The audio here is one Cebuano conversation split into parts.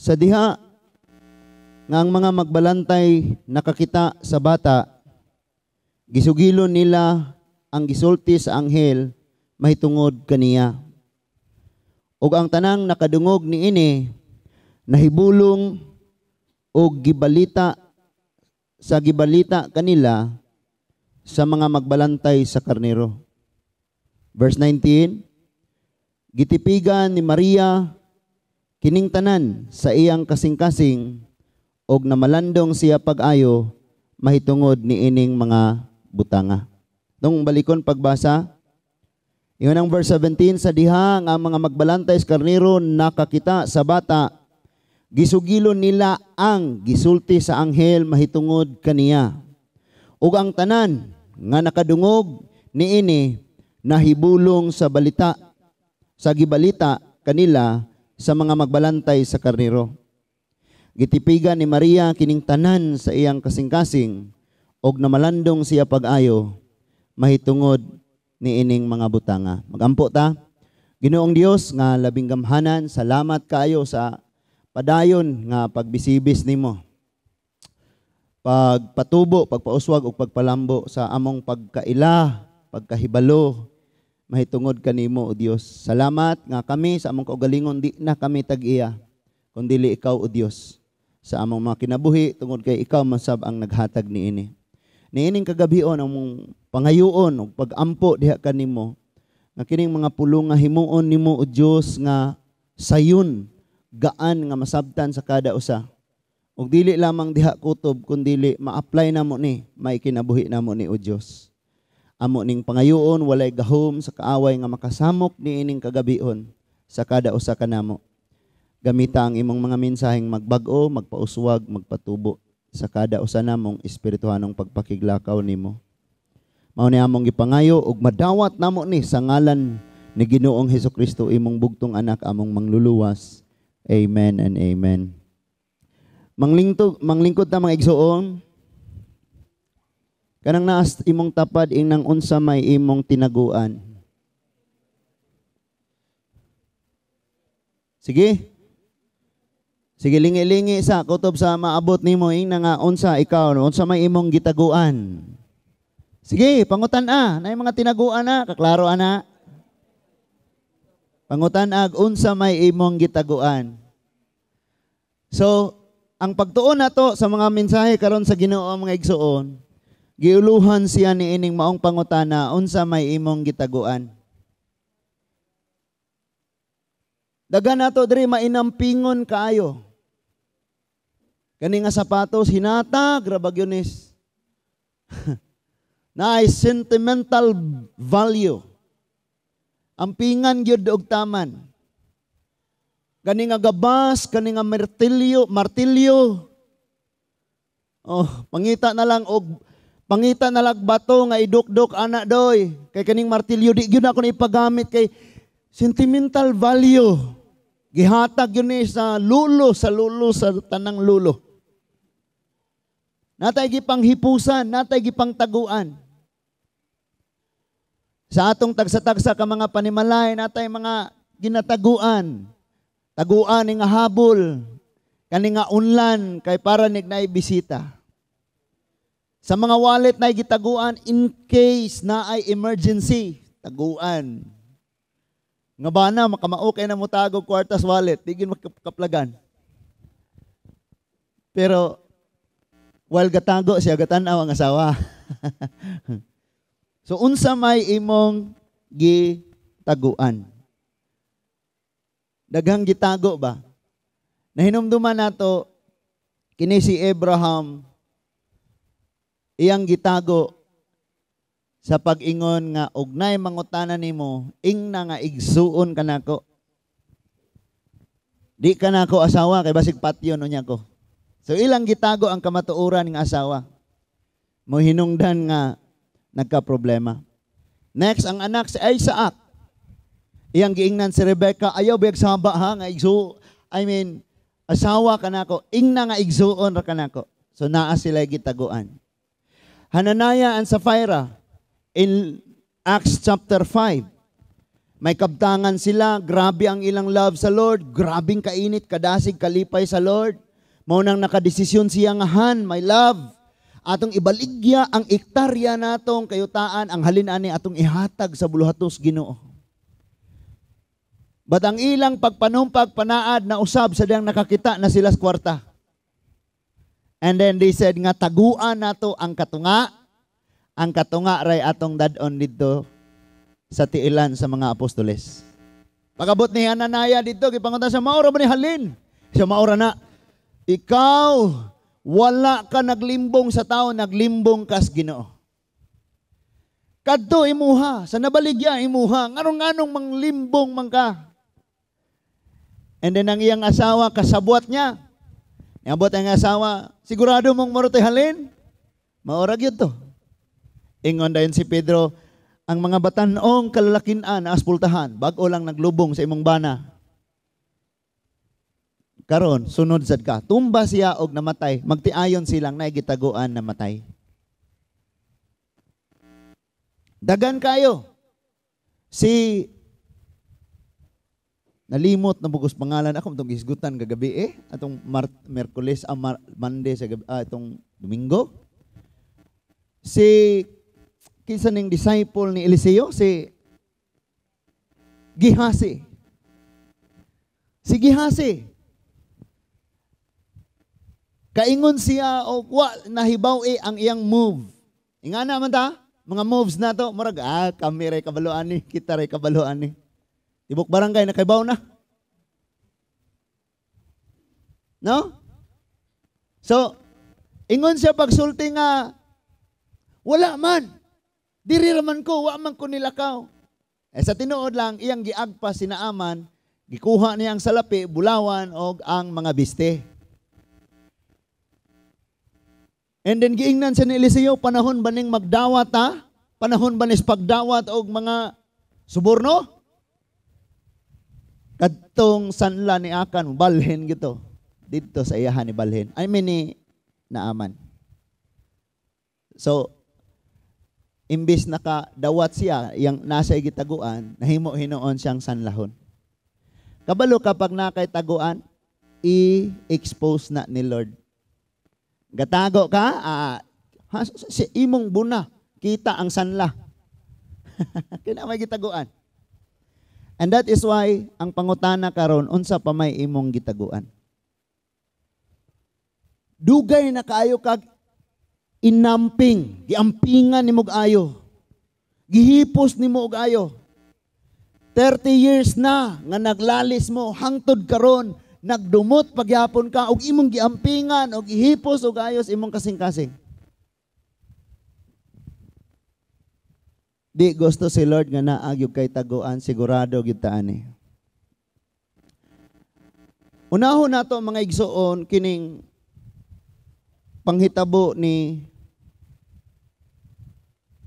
Sa diha nga ang mga magbalantay nakakita sa bata, gisugilon nila ang gisulti sa anghel mahitungod kaniya. Ug ang tanang nakadungog niini nahibulong og gibalita sa gibalita kanila sa mga magbalantay sa karnero. Verse 19, gitipigan ni Maria kining tanan sa iyang kasing-kasing og namalandong siya pag-ayo mahitungod niining mga butanga. Nung balikon pagbasa, ingon ang verse 17, sa diha nga ang mga magbalantay sa karnero nakakita sa bata, gisugilon nila ang gisulti sa anghel mahitungod kaniya. Ug ang tanan nga nakadungog niini nahibulong sa balita sa gibalita kanila sa mga magbalantay sa karnero. Gitipigan ni Maria kining tanan sa iyang kasing-kasing og namalandong siya pag-ayo mahitungod niining mga butanga. Magampo ta. Ginoong Dios nga labing gamhanan, salamat kaayo sa padayon nga pagbisibis nimo, pagpatubo, pagpauswag ug pagpalambo sa among pagkaila, pagkahibalo mahitungod kanimo, o Dios. Salamat nga kami sa among kaugalingon di na kami tag-iya kun dili ikaw, o Dios, sa among mga kinabuhi tungod kay ikaw man sab ang naghatag niini. Niining kagabion, among pangayuon ug pagampo diha kanimo nga kining mga pulong nga himuon nimo, o Dios, nga sayon gaan nga masabtan sa kada usa. Ug dili lamang diha kutob kundili ma-apply namo ni may kinabuhi namo ni, o Dios. Amo ning pangayuon, walay gahom sa kaaway nga makasamok niining kagabion sa kada usa kanamo. Gamita ang imong mga mensaheng magbag-o, magpauswag, magpatubo sa kada usa namong espirituhanong pagpakiglakaw nimo. Mao ni among gipangayo ug madawat namo ni sa ngalan ni Ginoong Hesukristo, imong bugtong anak, among mangluluwas. Amen and amen. Manglingkod ta, mga igsoon. Kanang naas imong tapad, ingnang unsa may imong tinaguan. Sige. Sige, lingi-lingi sa kutob sa maabot nimo, ingna nga unsa ikaw, unsa may imong gitaguan. Sige, pangutan a, nay mga tinaguan na, kaklaro ana. Pangutan ag unsa may imong gitaguan. So, ang pagtuon nato sa mga mensahe karon sa Ginoo, mga igsoon, giuluhan siya niining maong pangutana, unsa may imong gitaguan. Dagan nato diri mainampingon kaayo. Kani nga sapatos hinatag ra bagyonis. Naay sentimental value. Ampingan gyud og taman. Kani nga gabas, kani nga martilyo, martilyo. Oh, pangita na lang bato nga idukdok ana doy. Kay kaning martilyo di gyud ako na ipagamit kay sentimental value. Gihatag yun ni sa lulo, sa lulo, sa tanang lulo. Natay gipang hipusan, natay gipang taguan. Sa atong tagsa-tagsa ka mga panimalay, natay mga ginataguan. Taguan ni nga habol, kani nga unlan, kay para nignay bisita. Sa mga wallet na gitaguan in case na ay emergency, taguan. Nga ba na, makamao kay na mutago kwartas wallet, di gin makaplagan. Pero, while gatago siya, gatanaw ang asawa. So, unsa may imong gitaguan? Daghang gitago ba? Nahinumduman nato, kini si Abraham, iyang gitago sa pag-ingon nga ugnay mangutana nimo, ingna nga igsuon kanako. Di kanako asawa kay basig patyon unya ko. So ilang gitago ang kamatuoran nga asawa. Mohinungdan nga nagka-problema. Next, ang anak si Isaac. Iyang giingnan si Rebecca, ayaw biyag saba ha nga igsu, I mean, asawa kanako, ingna nga igsuon ra kanako. So naa sila gitaguan. Hananiah and Sapphira in Acts chapter 5. May kabtangan sila, grabe ang ilang love sa Lord, grabing kainit, kadasig, kalipay sa Lord. Mao nang nakadesisyon siya nga, "Han, my love, atong ibaligya ang ektarya natong kayutaan, ang halin ani atong ihatag sa buluhatos Ginoo." But ang ilang pagpanumpag panaad na usab sa diyang nakakita na sila sa kwarta. And then they said nga taguan nato ang katunga ray atong dad-on didto sa tiilan sa mga apostoles. Pag-abot ni Ananias didto, gipangutan siya, "Maura ba ni halin?" Siya, "Maura na." "Ikaw, wala ka naglimbong sa tao, naglimbong kas Ginoo. Kadto imuha, sa nabaligya imuha, nganong nganong manglimbong man ka?" And then ang iyang asawa, kasabwat niya. Niabot ang asawa, "Sigurado mong mao to'y halin?" "Maura gyud to." Ingon dayon si Pedro, "Ang mga batanong kalalakinan na aspultahan, bag-o lang naglubong sa imong bana. Karon, sunod sad ka." Tumba siya og namatay. Magtiayon silang naigitaguan na matay. Dagan kayo. Si nalimot na bugos pangalan ako itong gisgutan kagabi eh. Atong Merkules, Monday sa gabi, itong Domingo. Si kinsa ning disciple ni Eliseo, si Gihasi. Si Gihasi. Kaingon siya og wa nahibaw eh ang iyang move. Ingana man ta, mga moves na to, murag kami ray kabalo ani, kita ray kabalo ani. Tibok barangay nakaibaw na. No? So, ingon siya pagsulti nga wala man. Diri ra man ko, wa man ko nilakaw. Eh sa tinuod lang, iyang giagpa si Naaman, gikuha niya ang salapi, bulawan, og ang mga biste. And then giingnan siya ni Eliseo, "Panahon ba ning magdawat ha? Panahon ba nis pagdawat og mga suborno?" Kadtong sanla ni Akan, balhin gito. Didto sa iyahan ni balhin. I mean ni Naaman. So, imbis nakadawat siya, yang nasa gitaguan, nahimo hinuon siyang sanlahon. Kabalo kapag nakay taguan, i-expose na ni Lord. Gatago ka, si imong buna, kita ang sanla. Kina may gitaguan. And that is why, ang pangutana karon, unsa pa may imong gitaguan? Dugay na kaayo kag inamping, giampingan nimo og ayo. Gihipos nimo og ayo. 30 years na nga naglalis mo hangtod karon, nagdumot pagyapon ka og imong giampingan og gihipos og ayos imong kasing-kasing. Di gusto si Lord nga naa gyud kay taguan, sigurado gyud ta ani. Unahon nato mga igsoon kining panghitabo ni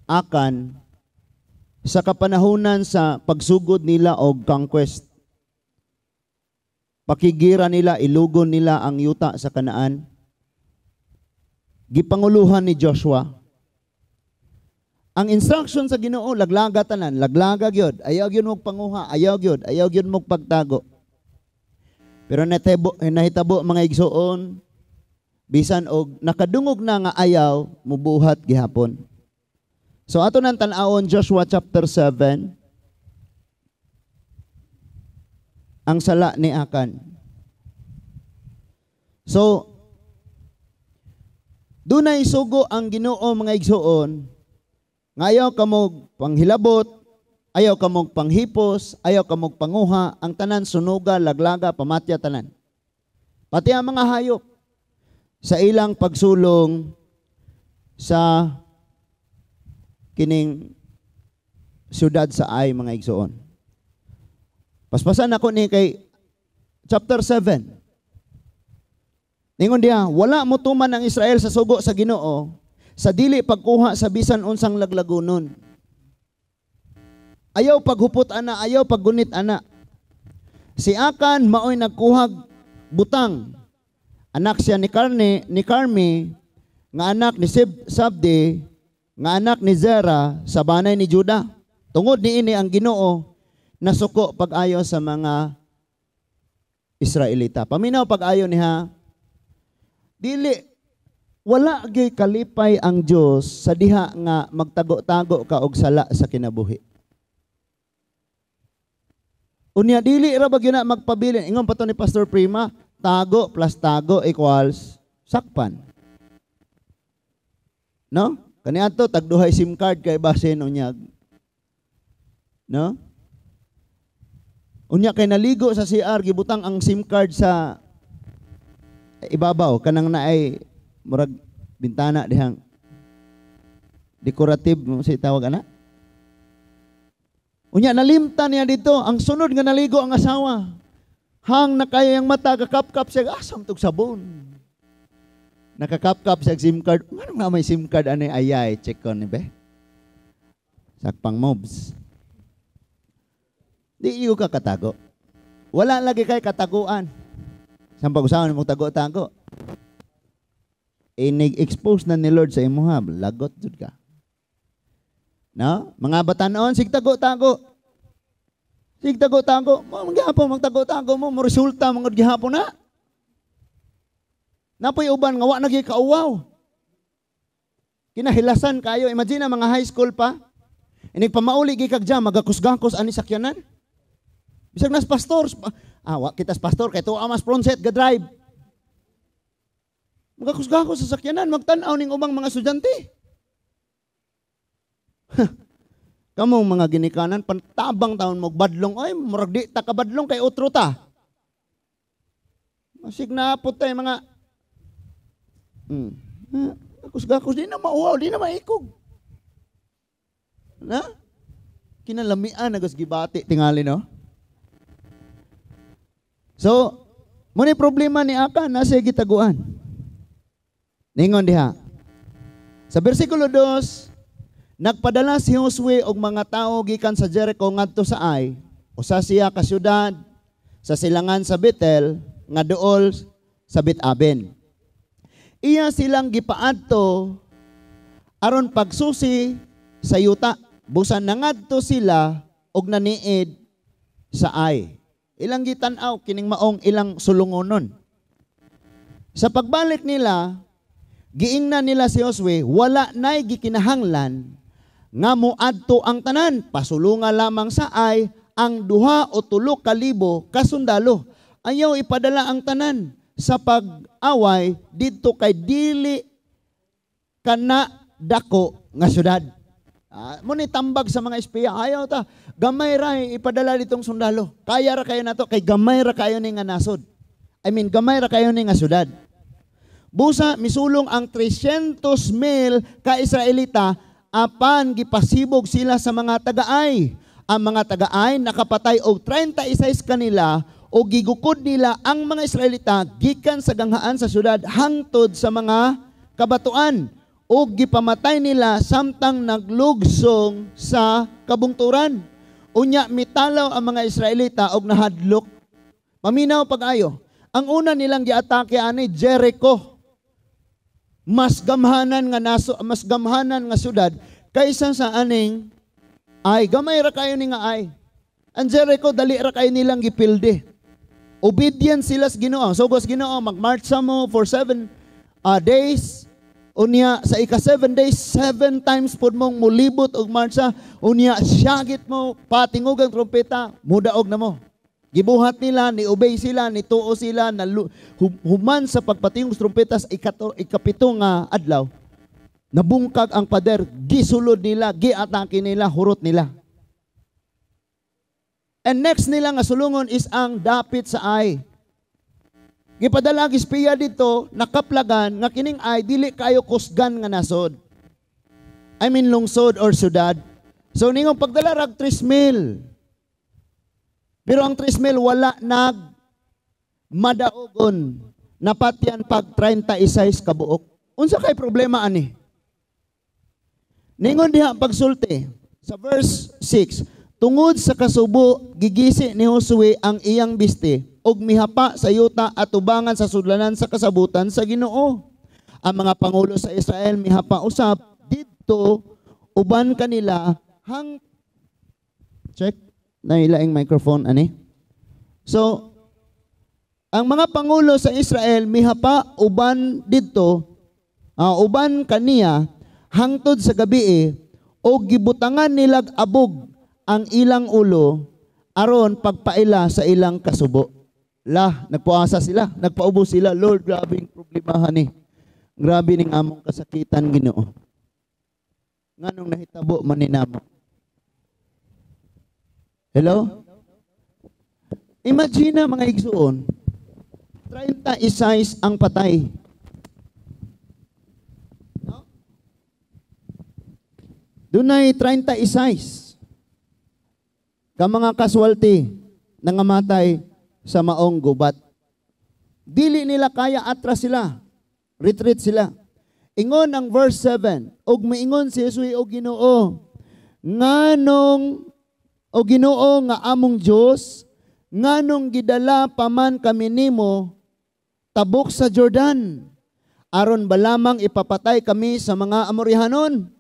Akan sa kapanahunan sa pagsugod nila og conquest. Pakigira nila, ilugon nila ang yuta sa Kanaan. Gipanguluhan ni Joshua. Ang instruction sa Ginoo, laglaga tanan, laglaga gyud, ayaw gyud mog panguha, ayaw gyud, ayaw gyud mog pagtago. Pero nahitabo mga igsoon, bisan og nakadungog na nga ayaw, mubuhat gihapon. So ato nang tan-awon Joshua chapter 7, ang sala ni Akan. So, dunay sugo ang Ginoo mga igsoon, nga ayaw kamog panghilabot, ayaw kamog panghipos, ayaw kamog panguha, ang tanan sunuga, laglaga, pamatya tanan. Pati ang mga hayop sa ilang pagsulong sa kining syudad sa Ai mga igsoon. Paspasan ako ni kay chapter 7. Ningon diha, wala mo tuman ang Israel sa sugo sa Ginoo sa dili pagkuha sa bisan unsang laglagonon. Ayaw paghupot ana, ayaw paggunit ana. Si Akan maoy nagkuhag butang. Anak siya ni Carmi, nga anak ni Sabdi, nga anak ni Zera sa banay ni Juda. Tungod niini ang Ginoo Nasuko pag-ayo sa mga Israelita. Paminaw pag-ayo niya, dili wala gyud kalipay ang Dios sa diha nga magtago-tago ka og sala sa kinabuhi. Unya dili ra ba gyud na magpabilin. Ingon pa to ni Pastor Prima, tago plus tago equals sakpan. No? Kaniadto tagduhay SIM card kay basin unyag. No? Unya kay naligo sa CR, gibutang ang SIM card sa ibabaw kanang naay murag bintana dihang decorative mo si tawag ana. Unya nalimtan niya dito ang sunod nga naligo ang asawa. Hang na kayo ang mata, kakapkap siya, asam tog sabon. Nakakapkap siya SIM card. Ngano nga may SIM card ani ayay, check ko ni be. Sakpang mobs. Di iyo ka katago. Wala lagi kay kataguan. Sa pag-usahan mo tago-tago. Inig-expose na ni Lord sa imuha, lagot jud ka. No? Mga batanon, sig tago-tago. Sig tago-tago. Mo magtago-tago mo, mo resulta mangod gihapon na. Napoy uban nga wa na gyud kauwaw. Kinahilasan kayo. Imagine na mga high school pa. Inig pamauli gikag dya, magakusgakos ani sakyanan. Bisag nas pastor, wa kitas pastor kay tuwa mas frontset ga drive. Magakusgakos sa sakyanan, magtan-aw ning ubang mga estudyante. Kamong mga ginikanan, pantabang taon mo badlong, ay murag di ta kabadlong kay otro ta. Masig na po tayo mga kusgakos, di na mauwaw, di na maikog. Na? Kinalamian na gibati tingali, no? So, muna problema ni Akan, nasa gitaguan. Ningon diha. Sa versikulo 2, nagpadala si Josue og mga tawo gikan sa Jericho ngadto sa Ai, usa siya ka syudad sa silangan sa Betel nga duol sa Bet-Aben. Iya silang gipaadto aron pagsusi sa yuta. Busan nangadto sila og naniid sa Ai. Ilang gitan-aw kining maong ilang sulungonon. Sa pagbalik nila, giingnan nila si Josue, wala nay gikinahanglan nga moadto ang tanan, pasulungan lamang sa Ai ang 2 o 3 kalibo ka sundalo. Ayaw ipadala ang tanan sa pag-away didto kay dili kana dako nga syudad. Mo ni tambag sa mga espiya, ayaw ta, gamay ra ipadala ditong sundalo. Kaya ra kayo nato kay gamay ra kayo ni nga nasod. I mean, gamay ra kayo ni nga syudad. Busa misulong ang 300,000 ka Israelita apan gipasibog sila sa mga taga-Ai. Ang mga taga-Ai nakapatay og 36 kanila o gigukod nila ang mga Israelita gikan sa ganghaan sa syudad hangtod sa mga kabatuan o gipamatay nila samtang naglugsong sa kabungturan. Unya mitalaw ang mga Israelita og nahadlok. Paminaw pag-ayo. Ang una nilang giatake ani Jericho. Mas gamhanan nga naso, mas gamhanan nga syudad kaysa sa aning Ai. Gamay ra kayo ni nga Ai. Ang Jericho dali ra kayo nilang gipildi. Obedient sila sa Ginoo. Sugos Ginoo, magmarch mo for 7 days. Unya sa ika 7 days, 7 times pod mong mulibot og marcha. Unya syagit mo patingog ang trompeta, mudaog na mo. Gibuhat nila, ni-obey sila, nituo sila, na human sa pagpatingog sa trompeta sa ikapito nga adlaw, nabungkag ang pader, gisulod nila, giatake nila, hurot nila. And next nila nga sulungon is ang dapit sa Ai. Gipadala ang espiya dito, nakaplagan, nga kining Ai, dili kayo kusgan nga nasod. I mean lungsod or syudad. So ningong pagdala rag 3,000. Pero ang 3,000 wala nag madaogon. Napatyan pag 36 kabuok. Unsa kay problema ani? Ningon diha ang pagsulti sa verse 6, tungod sa kasubo gigisi ni Josue ang iyang biste ug mihapa sa yuta at tubangan sa sudlanan sa kasabutan sa Ginoo. Ang mga pangulo sa Israel mihapa usab didto uban kanila hang check Na ilaing microphone ani. So, ang mga pangulo sa Israel mihapa uban didto, uban kaniya hangtod sa gabi og gibutangan nilag abog ang ilang ulo aron pagpaila sa ilang kasubo. La, nagpuasa sila, nagpaubo sila. "Lord, grabe ang problema ni. Grabe ning among kasakitan, Ginoo. Nganong nahitabo man ni namo?" Hello? Imagine na, mga igsuon, 36 ang patay. No? Dunay 36 ka mga casualty nangamatay sa maong gubat. Dili nila kaya, atras sila. Retreat sila. Ingon ang verse 7, "Ug miingon si Josue, 'O Ginoo, nganong o Ginoo nga among Dios, nganong gidala pa man kami nimo tabok sa Jordan? Aron ba lamang ipapatay kami sa mga Amorihanon?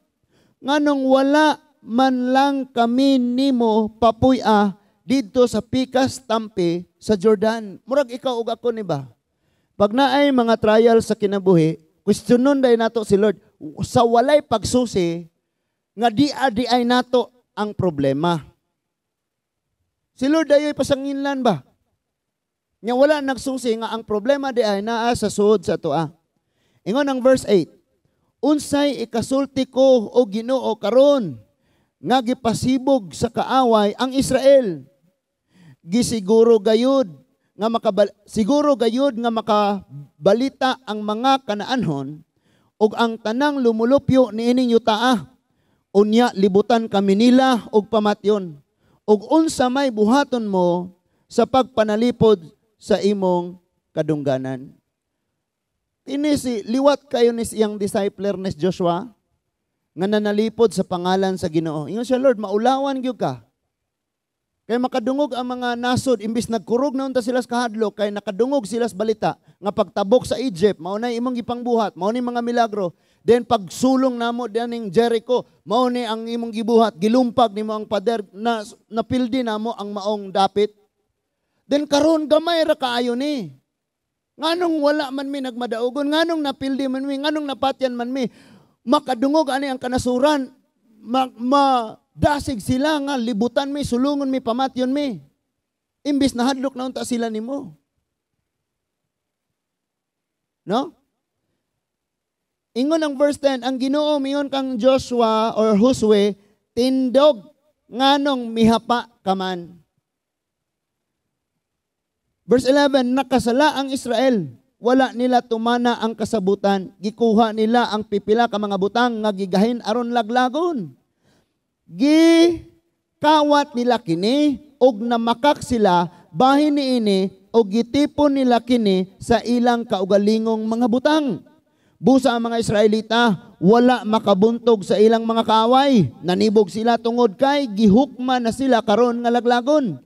Nganong wala man lang kami nimo papuy-a didto sa pikas tampi sa Jordan?'" Murag ikaw ug ako ni ba? Pag naay mga trial sa kinabuhi, questionon day nato si Lord sa walay pagsusi nga di ay nato ang problema. Si Lord ayo'y pasanginlan ba? Nya wala nagsusi nga ang problema di ay naa sa suod sa atoa. Ingon ang verse 8, "Unsay ikasulti ko, o Ginoo, karon nga gipasibog sa kaaway ang Israel? Gisiguro gayud nga siguro gayud nga makabalita ang mga Kanaanhon ug ang tanang lumulupyo niining yutaa. Unya libutan kami nila og pamatyon. Ug unsa may buhaton mo sa pagpanalipod sa imong kadungganan?" Kini si liwat kayo ni siyang discipler ni Joshua nga nanalipod sa pangalan sa Ginoo. Ingon siya, "Lord, maulawan gyud ka. Kay makadungog ang mga nasod, imbis nagkurog na unta sila sa kahadlok, kay nakadungog sila sa balita nga pagtabok sa Egypt, mao na imong gipangbuhat, mao ni mga milagro. Then pagsulong namo dining Jericho, mao ni ang imong gibuhat, gilumpag nimo ang pader na napildi namo ang maong dapit. Then karon gamay ra kaayo ni. Nganong wala man mi nagmadaugon, nganong napildi man mi, nganong napatyan man mi? Makadungog ani ang kanasuran, ma dasig sila nga libutan mi, sulungon mi, pamatyon mi. Imbis nahadlok na unta sila nimo." No? Ingon ang verse 10, ang Ginoo miingon kang Joshua or Josue, "Tindog, nganong mihapa ka man?" Verse 11, "Nakasala ang Israel. Wala nila tumana ang kasabutan. Gikuha nila ang pipila ka mga butang nga gigahin aron laglagon. Gikawat nila kini og namakak sila bahin niini og gitipon nila kini sa ilang kaugalingong mga butang. Busa ang mga Israelita, wala makabuntog sa ilang mga kaaway. Nanibog sila tungod kay gihukma na sila karon nga laglagon.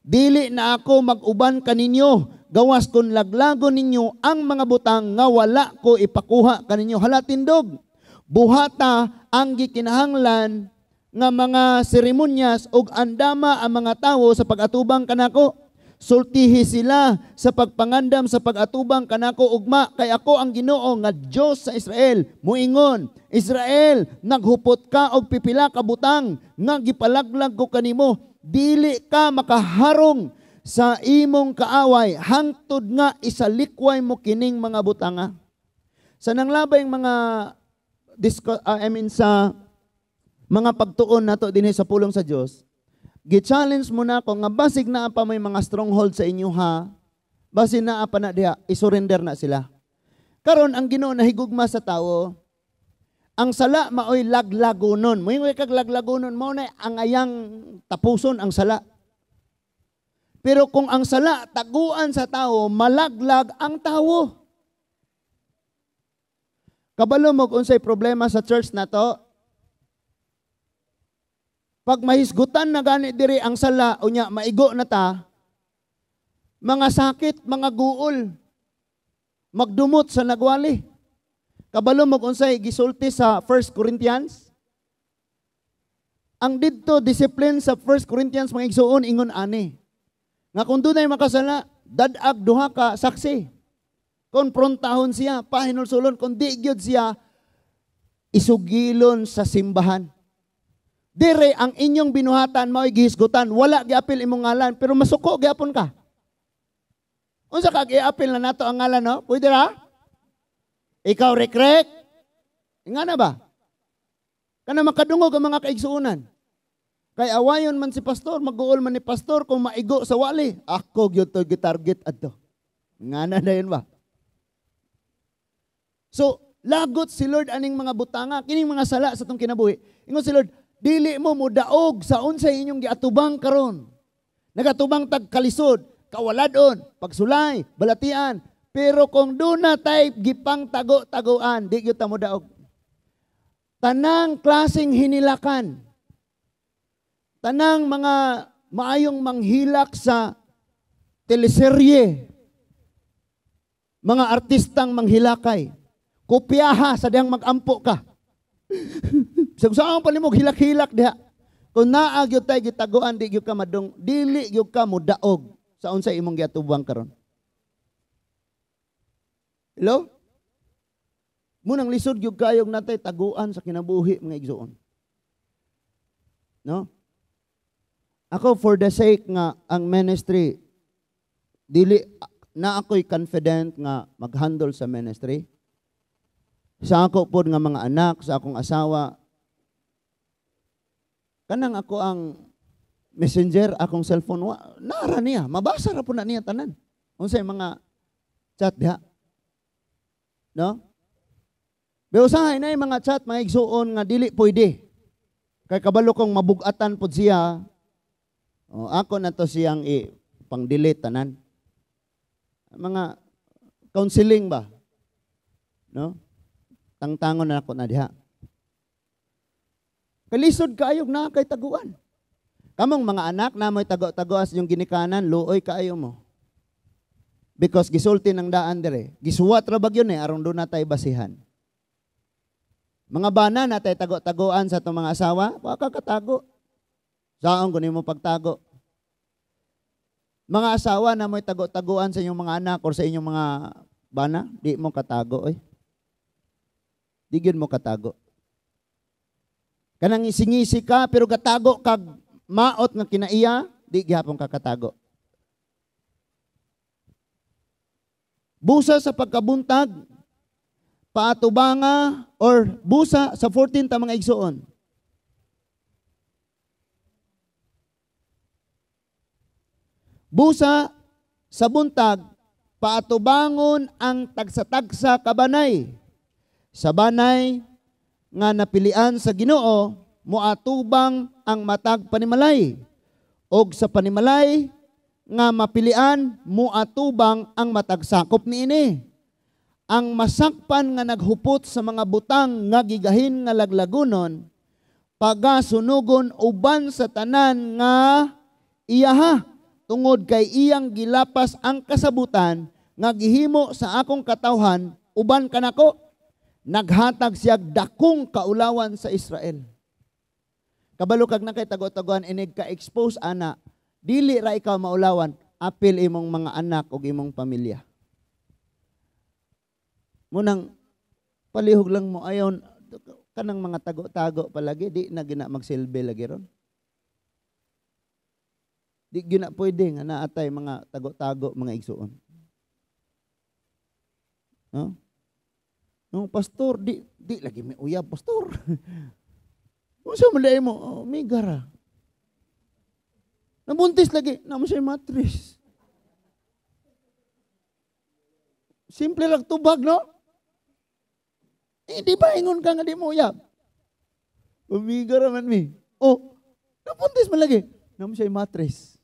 Dili na ako mag-uban kaninyo, gawas kun laglagon ninyo ang mga butang nga wala ko ipakuha kaninyo." Hala, tindog. "Buhata ang gikinahanglan nga mga seremonyas ug andama ang mga tawo sa pag-atubang kanako. Sultihi sila sa pagpangandam sa pag-atubang kanako ugma, kay ako ang Ginoo nga Dios sa Israel muingon, Israel, naghupot ka og pipila ka butang nga gipalaglag ko kanimo. Dili ka makaharong sa imong kaaway hangtod nga isalikway mo kining mga butanga." Sa nanglabay mga I mean sa mga pagtuon nato dinhi sa pulong sa Dios, gi-challenge mo na ako nga basig naa pa may mga stronghold sa inyo ha, basig naa pa na diha, isurrender na sila. Karon ang Ginoo nahigugma sa tawo. Ang sala maoy laglagonon. Moingon kag laglagonon, mao na ang ayang tapuson ang sala. Pero kung ang sala taguan sa tao, malaglag ang tawo. Kabalo mo kung unsay problema sa church na to? Pag mahisgutan na gani diri ang sala, unya maigo na ta, mga sakit, mga guol, magdumot sa nagwali. Kabalo mo kung unsay gisulti sa 1 Corinthians? Ang didto discipline sa 1 Corinthians, mga igsuon, ingon ani. Nga kung dunay makasala, dadag duha ka saksi. Konprontahon siya, pahinulsulon, kung di gyud siya isugilon sa simbahan. Dire ang inyong binuhatan mao'y gihisgutan, wala giapil imong ngalan pero masuko gyapon ka. Unsa ka giapil na nato ang ngalan, no? Pwede ra? Ikaw rekrek? Nga na ba? Kana makadungog ang mga kaigsuonan. Kay awayon man si pastor, mag-uol man ni pastor kung maigo sa wali. Ako gyud to gitarget adto. Nga na dayon ba? So, lagot si Lord aning mga butanga, kining mga sala sa tong kinabuhi. Ingon si Lord, dili mo modaog sa unsay inyong giatubang karon. Nagatubang tag kalisod, kawaladon, pagsulay, balatian. Pero kung duna tay gipang tago-taguan, di gyud ta modaog. Tanang klaseng hinilakan, tanang mga maayong manghilak sa teleserye, mga artistang manghilakay, kopyaha sa dihang magampo ka. Sa saan pa nimo hilak-hilak diha. Kung naa gyud tay gitaguan, di gyud ka madung, dili gyud ka modaog sa unsay imong giatubang karon. Hello? Munang lisod gyud kayog natay taguan sa kinabuhi, mga igsuon. No? Ako, for the sake nga ang ministry, dili na ako'y confident nga mag-handle sa ministry. Sa ako pod nga mga anak, sa akong asawa, kanang ako ang messenger, akong cellphone, wa, nara niya, mabasa ra po na niya tanan. Unsay mga chat diha. No? Pero usahay na yung mga chat, mga igsuon nga dili pwede. Kay kabalo kong mabugatan pod siya. O, ako na to siyang pang-delete tanan. Mga counseling ba? No? Tangtangon na ako na diha. Kalisod kaayog na kay taguan. Kamong mga anak na mo'y tago-tagoas yung ginikanan, luoy kaayo mo. Because gisulti ng daan dire. Gisuwat ra bagyon eh, aron doon natay basihan. Mga bana natay tago-tagoan sa itong mga asawa, wa ka katago. Saon kunin mo pagtago. Mga asawa na mo'y tago-tagoan sa inyong mga anak or sa inyong mga bana, di mo katago eh. Di gyud mo katago. Kanang isingisi ka pero katago kag maot nga kinaiya, di gihapon ka katago. Busa sa pagkabuntag, paatubanga or busa sa 14 ta mga igsuon. Busa sa buntag, paatubangon ang tagsa-tagsa kabanay. Sa banay nga napilian sa Ginoo, moatubang ang matag panimalay. Og sa panimalay nga mapilian, moatubang ang matag sakop niini. Ang masakpan nga naghupot sa mga butang nga gigahin nga laglagunon, pagasunugon uban sa tanan nga iyaha, tungod kay iyang gilapas ang kasabutan nga gihimo sa akong katawhan uban kanako, naghatag siya dakong kaulawan sa Israel. Kabalo kag na kay tago-taguan inig ka-expose ana, dili ra ikaw maulawan, apil imong mga anak ug imong pamilya. Munang palihog lang mo ayon kanang mga tago-tago palagi, di na gina magsilbi lagi ron. Di gina pwede nga naatay mga tago-tago mga igsuon. No? No, pastor, di lagi may uyab, pastor. Unsa man dai mo? Oh, may gara. Nabuntis lagi, namo siya matris. Simple lang tubag, no? Eh, di ba ingon ka nga di mo uyab? Umiga raman mi. Oh, nabuntis man lagi. Namo siya matris.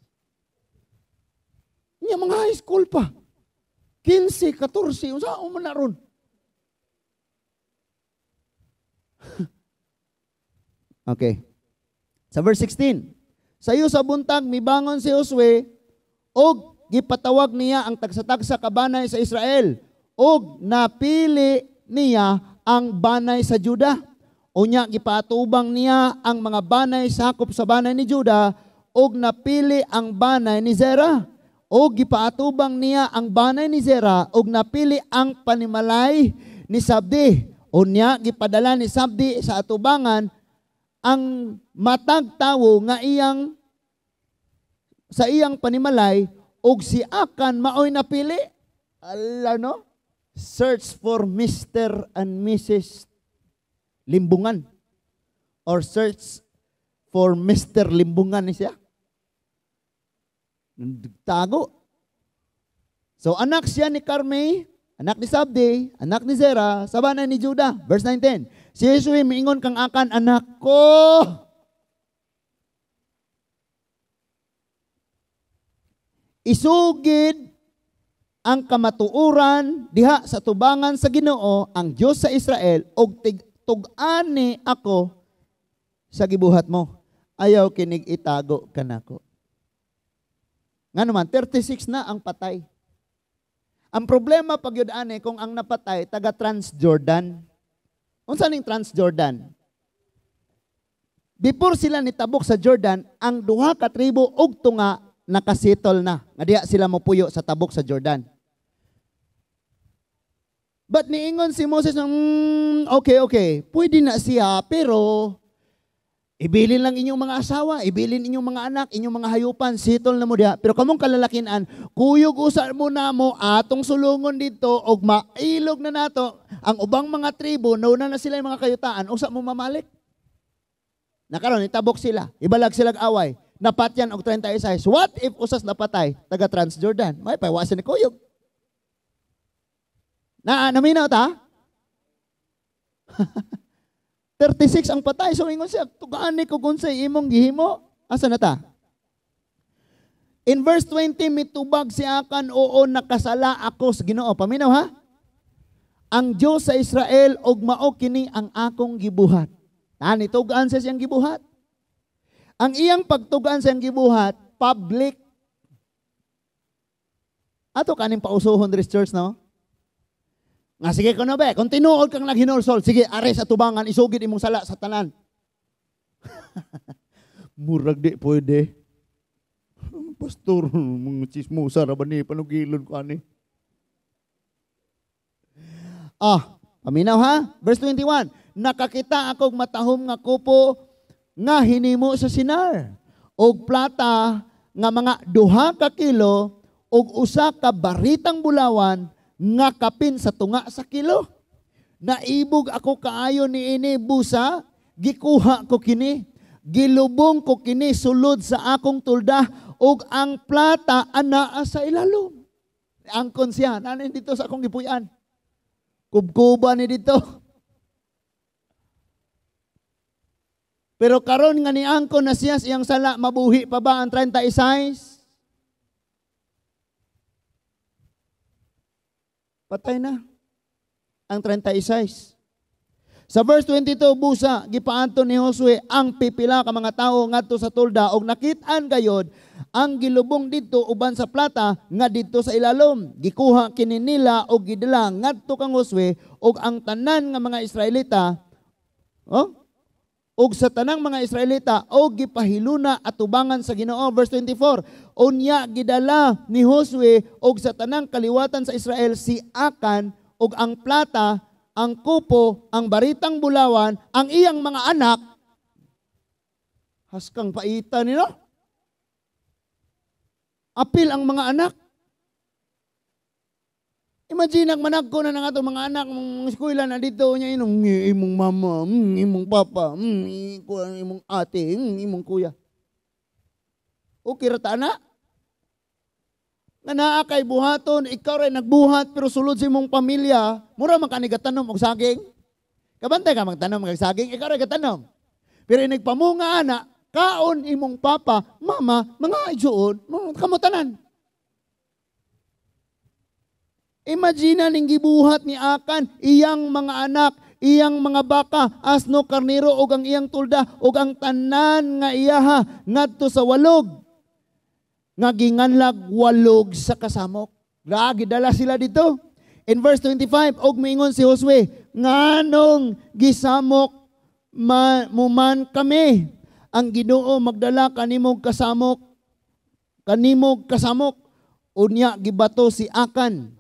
Niya mga high school pa. 15, 14, unsa man na ron? Okay. Sa verse 16, sayo sa buntag mibangon si Josue og gipatawag niya ang tagsa-tagsa ka banay sa Israel og napili niya ang banay sa Juda Unya gipaatubang niya ang mga banay sakop sa banay ni Juda ug napili ang banay ni Zera. Og gipaatubang niya ang banay ni Zera ug napili ang panimalay ni Sabdi. Unya gipadala ni Sabdi sa atubangan ang matag tawo nga iyang sa iyang panimalay ug si Akan maoy napili. Ala, no? Search for Mr. and Mrs. Limbungan or search for Mr. Limbungan ni siya. Tago. So anak siya ni Carmi, anak ni Sabdi, anak ni Zera, sa banay ni Judah. Verse 19. Si Josue miingon kang Akan, "Anak ko, isugid ang kamatuoran diha sa tubangan sa Ginoo ang Dios sa Israel og tug-ani ako sa gibuhat mo. Ayaw kinig itago kanako." Nga naman, 36 na ang patay. Ang problema pag yun ani, kung ang napatay, taga Transjordan. Unsa ning Transjordan? Before sila nitabok sa Jordan, ang duha ka tribo og tunga nakasettle na. Nga diha sila mopuyo sa tabok sa Jordan. But niingon si Moses, okay, pwede na siya, pero ibilin lang inyong mga asawa, ibilin inyong mga anak, inyong mga hayupan, settle na mo diha. Pero kamong kalalakinan, kuyog usa mo na mo, atong sulungon dito, og mailog na nato, ang ubang mga tribo, nauna na sila yung mga kayutaan, usa mo mamalik. Nakaroon, itabok sila, ibalag sila away, napatyan og 36. What if usas napatay, taga Transjordan? May paiwasan ni kuyog. Na, naminaw ta? 36 ang patay. So ingon siya, tugaan ni ko kung sa imong gihimo. Asa na ta? In verse 20, mitubag si Akan, "Oo, nakasala ako sa Ginoo." Paminaw ha? "Ang Diyos sa Israel, og mao kini ang akong gibuhat." Tani tugaan sa siyang gibuhat. Ang iyang pagtugaan sa iyang gibuhat, public. Ato kaning pausohon diri church, no? Nga sige ko na be, kung tinuod kang naghinulsol, sige, are sa tubangan, isugid imong sala sa tanan. Murag di pwede. Pastor, mga chismosa ra ba ni panugilon ko ani? Ah, paminaw ha? Verse 21, "Nakakita akong matahom nga kupo nga hinimo sa Sinar, og plata nga mga 2 ka kilo og usa ka baritang bulawan nga kapin sa tunga sa kilo. Naibog ako kaayo niini, busa gikuha ko kini. Gilubong ko kini sulod sa akong tulda ug ang plata anaa sa ilalom." Angkon siya, nanin dito sa akong gipuy-an. Kubkuba ni dito. Pero karon nga niangkon na siya sa iyang sala, mabuhi pa ba ang 36? Patay na ang 36. Sa verse 22, busa, gipaanto ni Josue ang pipila ka mga tawo ngadto sa tolda og nakit-an gayod ang gilubong didto uban sa plata nga didto sa ilalom. Gikuha kini nila og gidala ngadto kang Josue og ang tanan nga mga Israelita, oh, og sa tanang mga Israelita og gipahiluna atubangan sa Ginoo. Verse 24, unya gidala ni Josue og sa tanang kaliwatan sa Israel si Akan og ang plata, ang kupo, ang baritang bulawan, ang iyang mga anak. Haskang paita nila. Apil ang mga anak. Imagine ang managko na ng atong mga anak, mga eskwela na dito niya inong imong mama, imong papa, imong ate, imong kuya. Okay ra ta na? Nga naa kay buhaton, ikaw ray nagbuhat pero sulod sa imong pamilya, mura man ka ni gatanom og saging. Kabantay ka magtanom og saging, ikaw ray gatanom. Pero inigpamunga ana, kaon imong papa, mama, mga igsuon, kamo tanan. Imagine ning gibuhat ni Akan, iyang mga anak, iyang mga baka, asno, karnero ug ang iyang tulda ug ang tanan nga iyaha ngadto sa walog nga ginganlag walog sa kasamok. Lagi dala sila dito. In verse 25, og miingon si Josue, nganong gisamok Muman kami. Ang Ginoo magdala kanimog kasamok. Kanimog kasamok. Unya gibato si Akan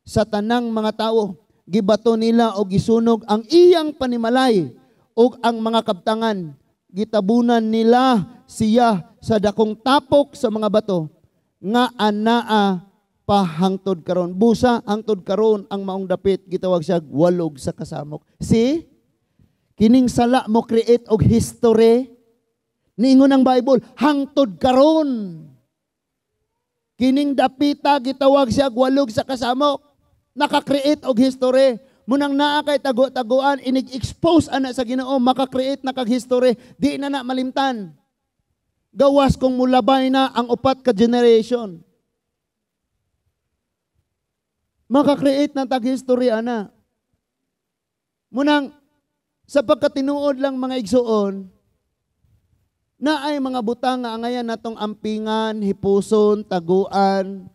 sa tanang mga tawo. Gibato nila og gisunog ang iyang panimalay ug ang mga kabtangan. Gitabunan nila siya sa dakong tapok sa mga bato nga anaa pa hangtod karon. Busa hangtod karon ang maong dapit gitawag siya walog sa kasamok. See? Kining sala mo create og history. Niingon ang Bible, hangtod karon. Kining dapita gitawag siya walog sa kasamok. Naka-create og history. Munang naa kay tago-taguan, inig-expose ana sa Ginoo, maka-create na kag history, di na na malimtan. Gawas kung mulabay na ang upat ka generation. Maka-create na tag history ana. Munang sa pagkatinuod lang mga igsuon, na ay mga butang nga angayan natong ampingan, hipuson, taguan,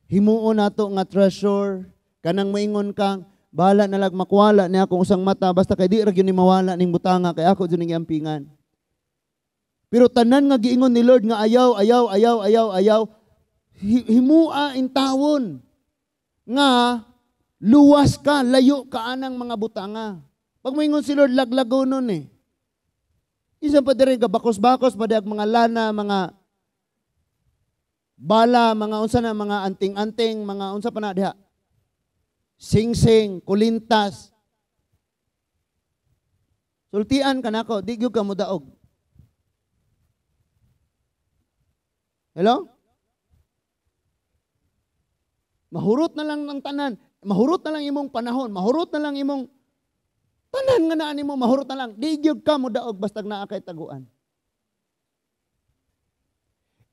himuon nato nga treasure, kanang moingon kang bahala na lag makwala niya akong usang mata, basta kay di ra gyud ni mawala ning butanga kay ako jud ning giampingan. Pero tanan nga giingon ni Lord nga ayaw, ayaw, ayaw, ayaw, ayaw, himua intawon nga luwas ka, layo ka anang mga butanga. Pag moingon si Lord, laglago nun eh. Isa pa diri gabakos-bakos pa di mga lana, mga bala, mga unsa na, mga anting-anting, mga unsa pa na diha. Sing-sing, kulintas. Sultian ka nako, di gyud ka modaog. Hello? Mahurot na lang ng tanan, mahurot na lang imong panahon, mahurot na lang imong tanan nga naa nimo, mahurot na lang. Di gyud ka modaog bastag naa kay taguan.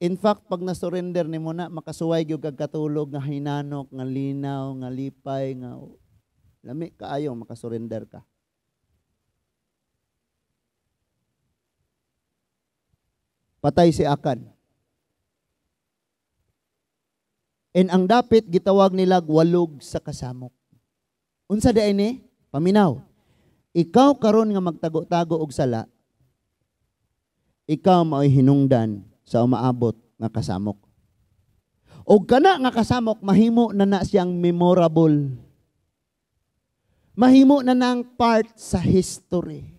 In fact, pag na-surrender nimo na, makasuway gyud kag katulog nga hinanok, nga linaw, nga lipay, nga lami kaayo makasurrender ka. Patay si Akan. And ang dapit gitawag nila walog sa kasamok. Unsa di ini? Paminaw. Ikaw karon nga magtago-tago og sala, ikaw mao'y hinungdan sa umaabot nga kasamok. Og kana nga kasamok mahimo na na siyang memorable. Mahimo na nang part sa history.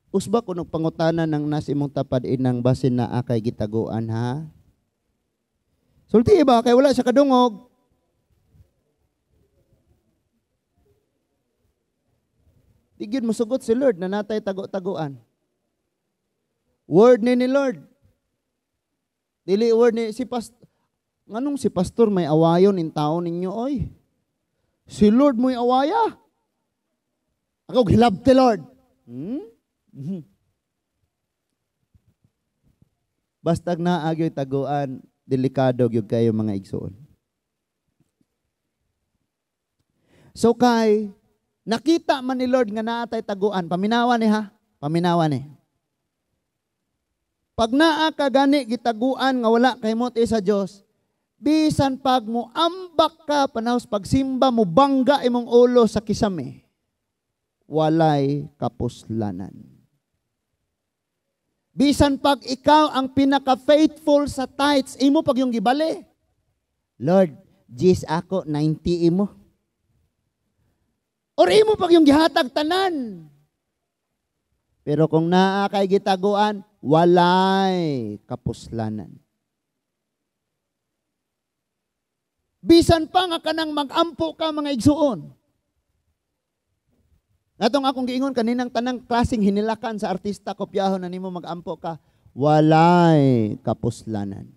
Usba kuno pangutana ng nas imong tapad inang basin na akay gitaguan ha? Sulti ba kay wala siya kadungog? Di gyud mosugot si Lord na natay tago-taguan. Word ni Lord. Dili word ni si pastor. Nganong si pastor may awayon in tao ninyo oy? Si Lord mo'y awaya. Ako gilabte Lord. Bastag naa gyud taguan, delikado gyud kayo mga igsoon. So kay nakita man ni Lord nga naa tay taguan, paminawan ni ha, paminawan ni. Pag naa ka gani gitaguan nga wala kay mo sa Dios, bisan pag mo ambak ka panahos pagsimba mo bangga imong ulo sa kisame, walay kapuslanan. Bisan pag ikaw ang pinaka-faithful sa tithes, imo pag yung gibali. Lord, jis ako 90 imo. Or imo pag yung gihatag tanan. Pero kung naa kay gitaguan, walay kapuslanan. Bisan pa nga kanang mag-ampo ka mga igsuon. Natong akong giingon kaninang tanang klaseng hinilakan sa artista, kopyahon na nimo mag-ampo ka, walay kapuslanan.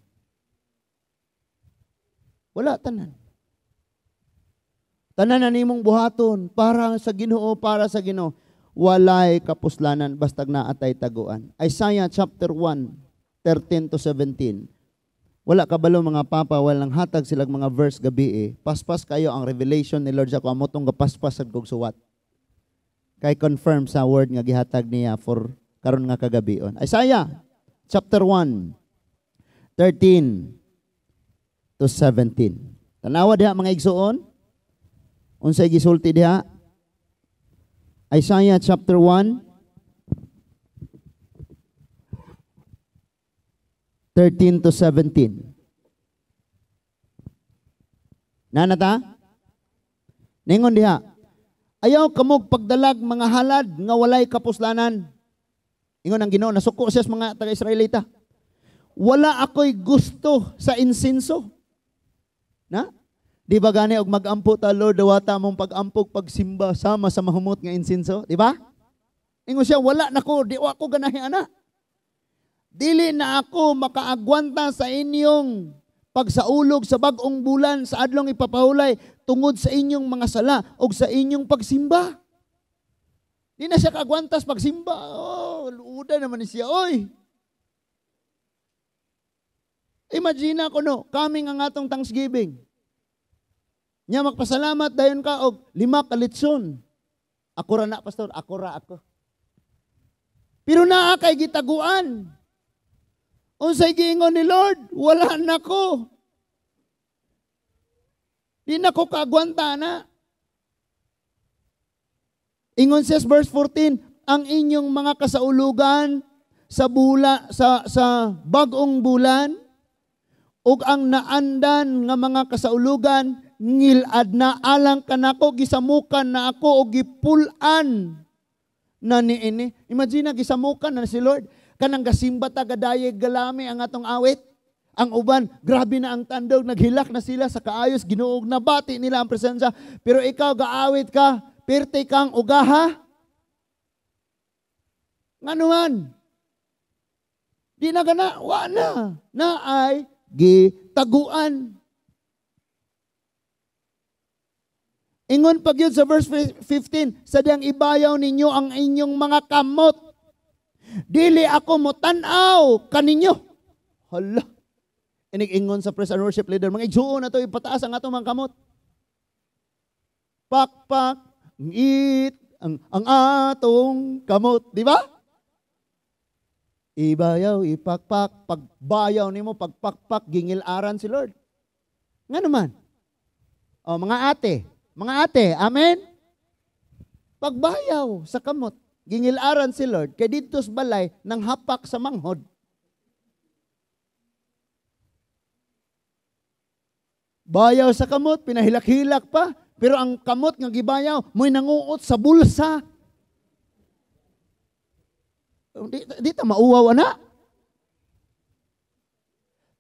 Wala tanan. Tanan na nimong buhaton para sa Ginoo, para sa Ginoo. Walay kapuslanan bastag naatay taguan. Isaiah chapter 1, 13 to 17. Wala kabalo mga papa, walang hatag silang mga verse gabi eh. Paspas kayo ang revelation ni Lord sa ko amotong gapaspas sad kog suwat. Kay confirm sa word nga gihatag niya for karon nga kagabion. Isaiah chapter 1, 13 to 17. Tanawa diha mga igsuon. Unsay gisulti diha? Isaiah chapter 1, 13 to 17. Nanata? Ningon diha, ayaw kamog pagdalag mga halad nga walay kapuslanan. Ingon ang Ginoo, nasuko siya sa mga taga-Israelita. Wala ako'y gusto sa insinso. Na? Di ba gani og magampo ta, Lord, dawata mong pag-ampog pagsimba sama sa mahumot nga insinso, di ba? Ingon siya, wala nako, di ako ganahi ana. Dili na ako makaagwanta sa inyong pagsaulog sa bag-ong bulan sa adlong ipapahulay tungod sa inyong mga sala og sa inyong pagsimba. Di na siya kaagwantas pagsimba. Oh, luuda naman siya, oy. Imagine ako no, kaming ang atong Thanksgiving. Nya magpasalamat dayon ka og 5 ka litson. Ako ra na, pastor, ako ra ako. Pero naa kay gitaguan. Unsay giingon ni Lord? Wala na ko. Di na ko kaagwanta na. Ingon siya verse 14, ang inyong mga kasaulugan sa bula, sa bag-ong bulan ug ang naandan nga mga kasaulugan ngilad na alang kanako, gisamukan na ako og gipul-an na niini. Imagine na gisamukan na si Lord. Kanang gasimba ta gadayeg galami ang atong awit. Ang uban, grabe na ang tandog, naghilak na sila sa kaayos, Ginoo, nabati nila ang presensya. Pero ikaw gaawit ka, pirti kang ugaha. Nganuman? Di na gana, wa na. Na ay gitaguan. Ingon pag yun sa verse 15, sadyang ibayaw ninyo ang inyong mga kamot. Dili ako motan-aw kaninyo. Hala. Inig-ingon sa praise and worship leader, mga igsuon na to, ipataas ang atong mga kamot. Pakpak, ngit, ang atong kamot. Di ba? Ibayaw, ipakpak, pagbayaw nimo, pagpakpak, gingilaran si Lord. Nga naman. O, mga ate, amen? Pagbayaw sa kamot, gingilaran si Lord, kay dito sa balay, nang hapak sa manghod. Bayaw sa kamot, pinahilak-hilak pa, pero ang kamot nga gibayaw, mo'y nanguot sa bulsa. Di ta mauwaw, ana.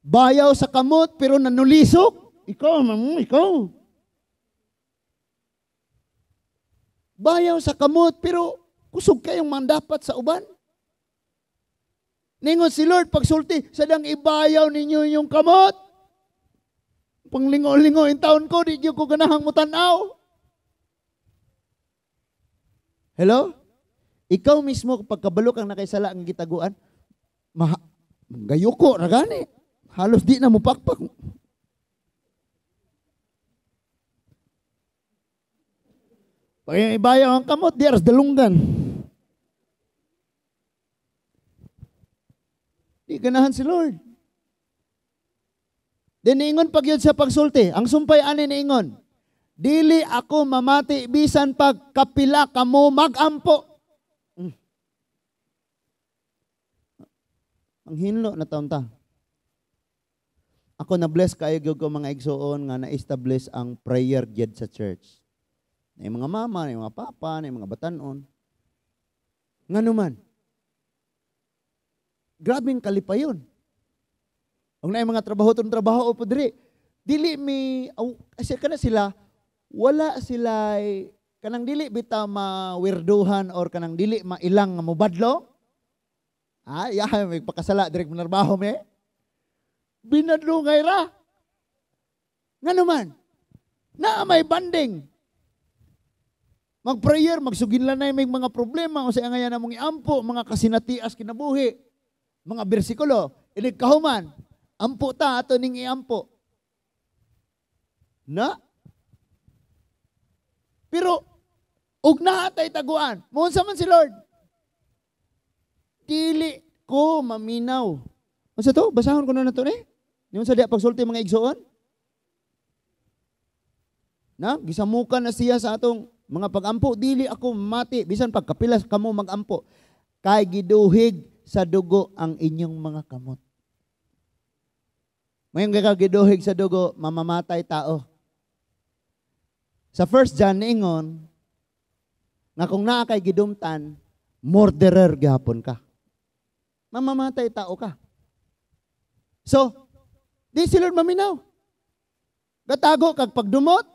Bayaw sa kamot, pero nanulisok. Ikaw, mamu, ikaw. Bayaw sa kamot, pero kusog kayong mandapat sa uban. Ningon si Lord, pagsulti, sadang ibayaw ninyo yung kamot. Panglingo-lingo in taon ko, di ko ganahang mutanaw. Hello? Ikaw mismo, pagkabalo kang nakaisala ang gitaguan, gayuko na gani. Halos di na mupakpak. Pag ibayaw ang kamot, di aras dalunggan. Di ganahan si Lord. Then niingon pag yun sa pagsulti, ang sumpay ani niingon, dili ako mamati bisan pag kapila kamo magampo. Ang hinlo na taon ta. Ako na-bless kayo gyud ko mga igsoon nga na-establish ang prayer gyud sa church. Na yung mga mama, na yung mga papa, na yung mga batanon. Nganuman. Grabing kalipayon. Ang na yung mga trabaho, itong trabaho o podri. Dili mi, kasi kana sila, wala sila, kanang dili bitaw mawirduhan or kanang dili mailang nga mubadlo. Ah, ya, may pakasala, direk manarbaho me. Binadlungay ra. Nganuman, na may banding. Mag-prayer, magsuginlan na may mga problema, o sa ngayon na mong iampo, mga kasinatias kinabuhi, mga bersikulo, inig kahuman, ampo ta, ato ning iampo. Na? Pero, ug naa tay taguan, muunsa man si Lord. Dili ko maminaw. Unsa to? Basahon ko na to ni. Niyon sa diya pagsulti mga igsoon. Na, gisamukan na siya sa atong Mga pagampo, dili ako mati. Bisan pagkapilas kamo magampo. Kay giduhig sa dugo ang inyong mga kamot. Ngayon kay giduhig sa dugo, mamamatay tao. Sa 1 John niingon, nga kung naa kay gidumtan, murderer gihapon ka. Mamamatay tao ka. So, di si Lord maminaw. Gatago kag pagdumot.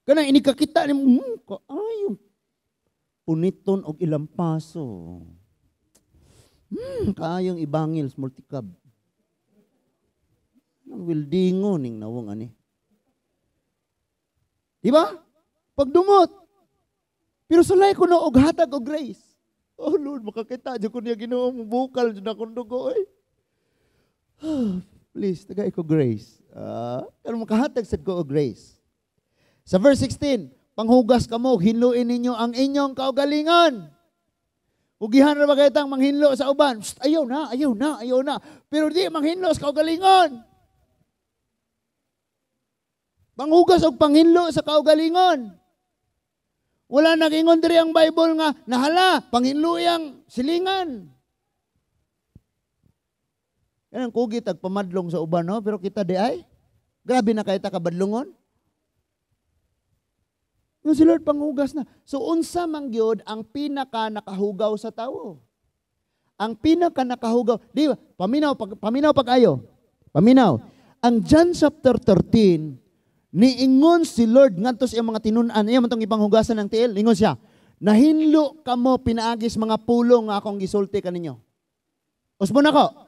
Kanang inikakita ni ay puniton og ilang paso. Kaayong ibangil sa multicab. Ang wildingo ning nawong ani. Di ba? Pagdumot. Pero sulay ko no og hatag og grace. Oh Lord, makakita jud ko niya Ginoo, mobukal jud akong dugo oy. Please, tagay ko grace. Pero makahatag sad ko og grace. Sa verse 16, panghugas kamo, hinluin ninyo ang inyong kaugalingon. Ugihan ra ba kay tang manghinlo sa uban? Psst, ayaw na, ayaw na, ayaw na. Pero di manghinlo sa kaugalingon. Panghugas og panghinlo sa kaugalingon. Wala nagingon diri ang Bible nga nahala, panghinlo yang silingan. Yan ang kugi tag pamadlong sa uban, no? Pero kita di ay grabe na kay ta kabadlongon. Yung si Lord panghugas na. So unsa man gyud ang pinaka nakahugaw sa tawo? Ang pinaka nakahugaw, di ba? Paminaw pag-ayo. Paminaw. Ang John chapter 13, niingon si Lord ngadto sa iyang mga tinun-an, iya man tong ipanghugasan ng tiil, niingon siya, nahinlo kamo pinaagis mga pulong nga akong gisulti kaninyo. Usbon ako.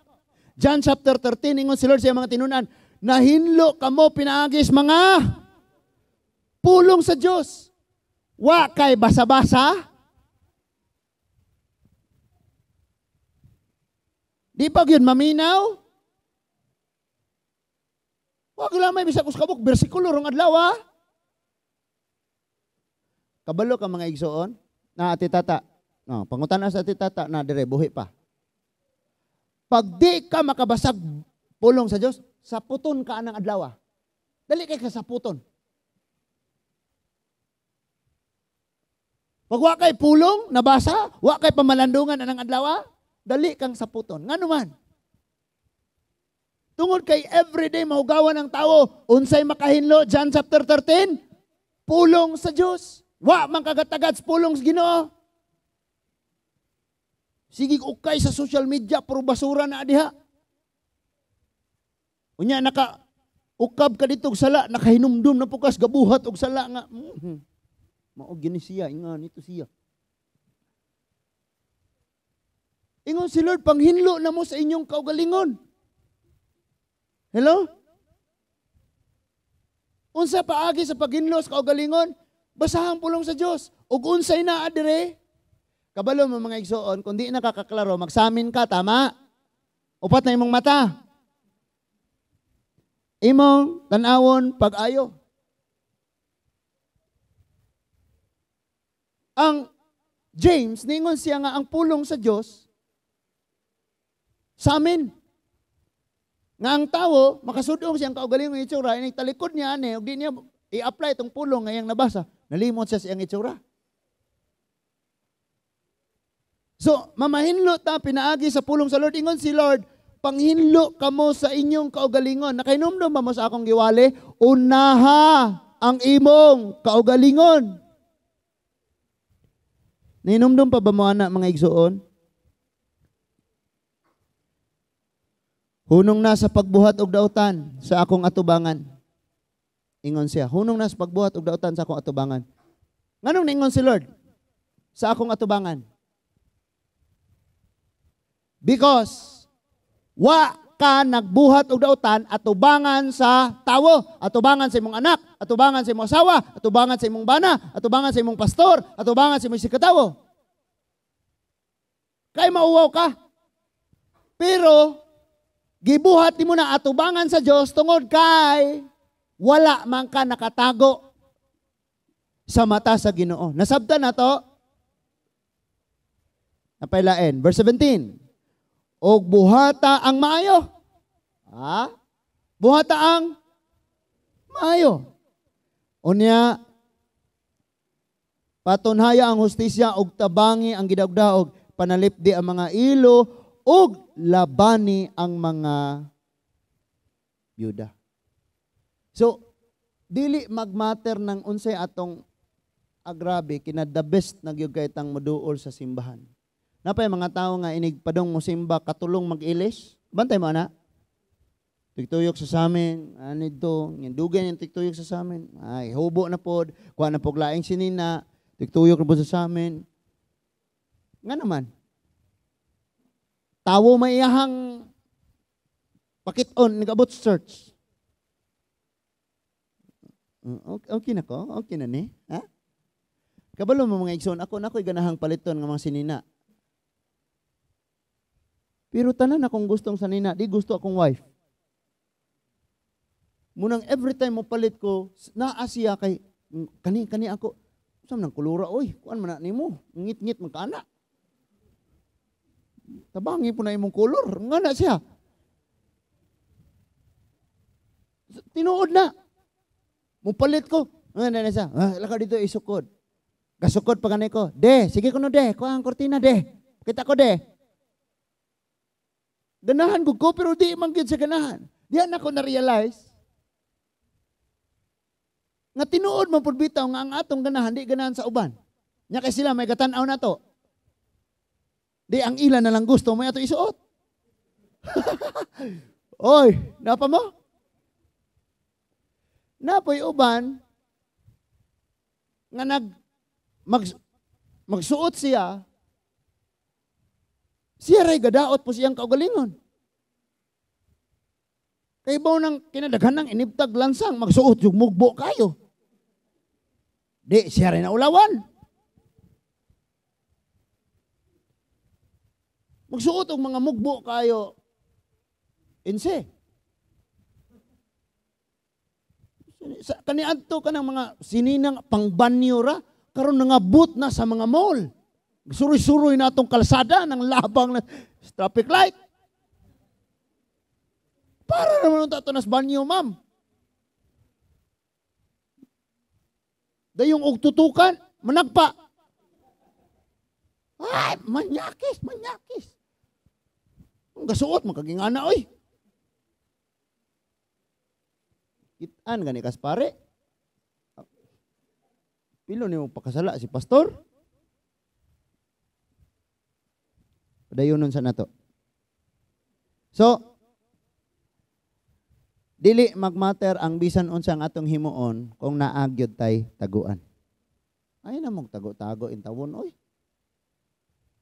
John chapter 13, niingon si Lord sa iyang mga tinun-an, nahinlo kamo pinaagis mga pulong sa Diyos. Wa kay basa-basa. Di pa gyud maminaw? Wa gyud may bisag usa ka buok bersikulo rong adlaw, ha? Kabalo ka mga igsoon na ati tata. No, pangutan na sa ati tata na dire buhi pa. Pag di ka makabasag pulong sa Dios, saputon ka anang adlaw. Dali kay ka saputon. Pag wa kay pulong nabasa, wa kay pamalandungan anang adlaw, dali kang saputon. Ngano man? Tungod kay everyday mahugawan ang tao, unsay makahinlo, John chapter 13, pulong sa Dios. Wa man kagatagad sa pulong sa Ginoo. Sige ukay sa social media, puro basura na diha. Unya naka ukab ka dito og sala, nakahinumdum na pukas gabuhat og sala nga. Mao gini siya, inga nito siya. Ingon si Lord, panghinlo na mo sa inyong kaugalingon. Hello? Unsa paagi sa paghinlo sa kaugalingon? Basahang pulong sa Dios. Ug unsay naa dire? Kabalo mo mga igsoon, kung di nakakaklaro, magsamin ka, tama? Upat na imong mata. Imong tan-awon pag-ayo. Ang James, ningon siya nga ang pulong sa Dios sa amin. Nga ang tao, makasudong siyang kaugalingong itsura, inig talikod niya ani, ug di niya i-apply itong pulong nga iyang nabasa, nalimot siya sa iyang itsura. So, mamahinlo ta, pinaagi sa pulong sa Lord. Ingon si Lord, panghinlo kamo sa inyong kaugalingon. Nakahinumdum ba mo sa akong giwali? Unaha ang imong kaugalingon. Nahinumdum pa ba mo ana mga igsoon? Hunong na sa pagbuhat og dautan sa akong atubangan. Ingon siya, hunong na sa pagbuhat og dautan sa akong atubangan. Nganong ningon si Lord sa akong atubangan? Because wa ka nagbuhat og dautan atubangan sa tawo, atubangan sa imong anak, atubangan sa imong asawa, atubangan sa imong bana, atubangan sa imong pastor, atubangan sa imong sikatawo. Kay mauwaw ka. Pero gibuhat nimo na atubangan sa Dios tungod kay wala man ka nakatago sa mata sa Ginoo. Nasabtan na to? Napailain. Verse 17. Og buhata ang maayo. Ha? Buhata ang maayo. Unya, patunhaya ang hustisya ug tabangi ang gidaogdaog, panalipdi ang mga ilo ug labani ang mga byuda. So, dili magmatter ng unsay atong agrabe, kina the best na gyud kay tang moduol sa simbahan. Napay mga tawo nga inig padong mo simba katulong mag-ilis. Bantay mo ana. Tigtuyok sa samin, ani do, dugay yung tigtuyok sa samin. Ay, hubo na pod, kuha na pog laing sinina, tigtuyok na pod sa samin. Nga naman, tawo may iyahang pakiton, nag-abot sa church. Okay, okay na ko? Okay na ni? Ha? Kabalo mo mga igsoon, ako na ako'y ganahang paliton nga mga sinina. Pero tanan akong gustong sanina, di gusto akong wife. Munang every time mo palit ko, naa siya kay, kani, kani ako, saan nang kulura, oy, kuan man na nimo, ngit-ngit man kaana. Tabangi po na imong kulor, nga na siya. Tinuod na. Mupalit ko, nga na siya, ah, laka dito isukod. Kasukod pa gani ko, de, sige kuno de, kuha ang kortina de, kita ko de. Ganahan ko ko, pero di man gyud sa ganahan. Di na ako na-realize nga tinuod man pud bitaw nga ang atong ganahan di ganahan sa uban. Nya kay sila may gatan-aw na to. Di ang ila na lang gusto may ato isuot. Oy, napa mo? Napoy uban nga magsuot siya, siya ray gadaot po siyang kaugalingon. Kay baw nang kinadaghan ng inibtag lansang, magsuot yung mugbo kayo. Di, siya rin naulawan. Magsuot og mga mugbo kayo. Inse. Sa, kaniadto ka ng mga sininang pangbanyo ra, karon nangabot na sa mga mall. Suroy-suroy na atong kalsada ng labang na traffic light. Para naman unta ato nas banyo, ma'am. Dayong og tutukan, managpa. Ay, manyakis, manyakis. Ang gasuot, magkagingana, oy. Kitaan gani kas pare. Pilo nimo pakasala si pastor. Padayon nun sa nato. So, dili magmatter ang bisan unsa ang atong himuon kung naagyod tay taguan. Ay na mong tago-tago in tawon oy.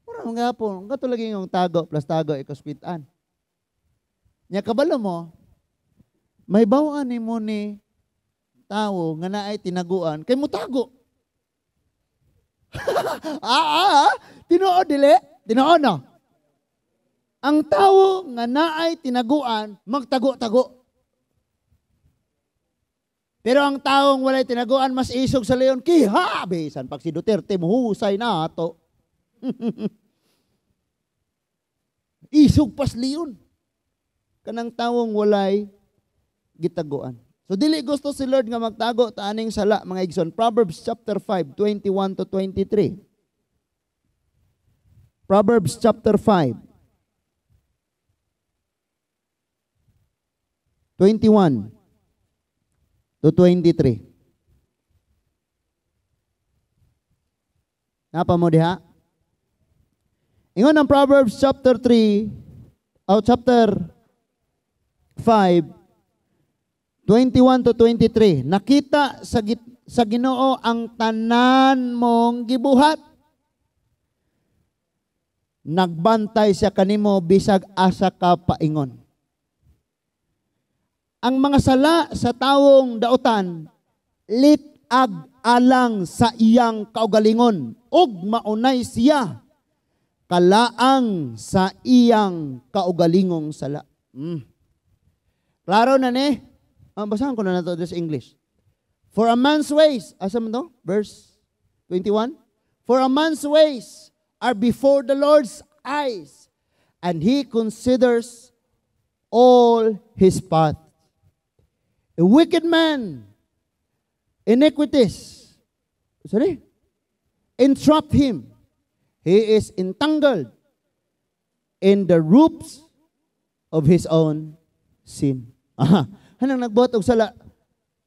Mura man gapon, kato lagi yung tago plus tago ikusquitan. Nya kabalo mo, may bawaan nimo ni tawo nga naay tinaguan kay mutago. Tinuod dili? Tinuod no? Ang tawo nga naay tinaguan magtago-tago. Pero ang taong walay tinaguan mas isog sa leon, kiha bisan pag si Duterte muhusay na ato. Isog pas leon. Kanang taong walay gitaguan. So dili gusto si Lord nga magtago ta aning sala mga igsoon. Proverbs chapter 5, 21 to 23. Proverbs chapter 5, 21 to 23. Napa mo diha? Ingon ang Proverbs chapter 3 o chapter 5, 21 to 23. Nakita sa Ginoo ang tanan mong gibuhat. Nagbantay siya kanimo bisag asa ka paingon. Ang mga sala sa tawong dautan, litag alang sa iyang kaugalingon, ug maunay siya kalaang sa iyang kaugalingong sala. Klaro na ni? Basahan ko na nato this English. For a man's ways, asa man to? Verse 21. For a man's ways are before the Lord's eyes, and he considers all his paths. A wicked man Iniquities. Sorry? Entrap him. He is entangled in the ropes of his own sin. Aha. Hanang nagbuhat og sala,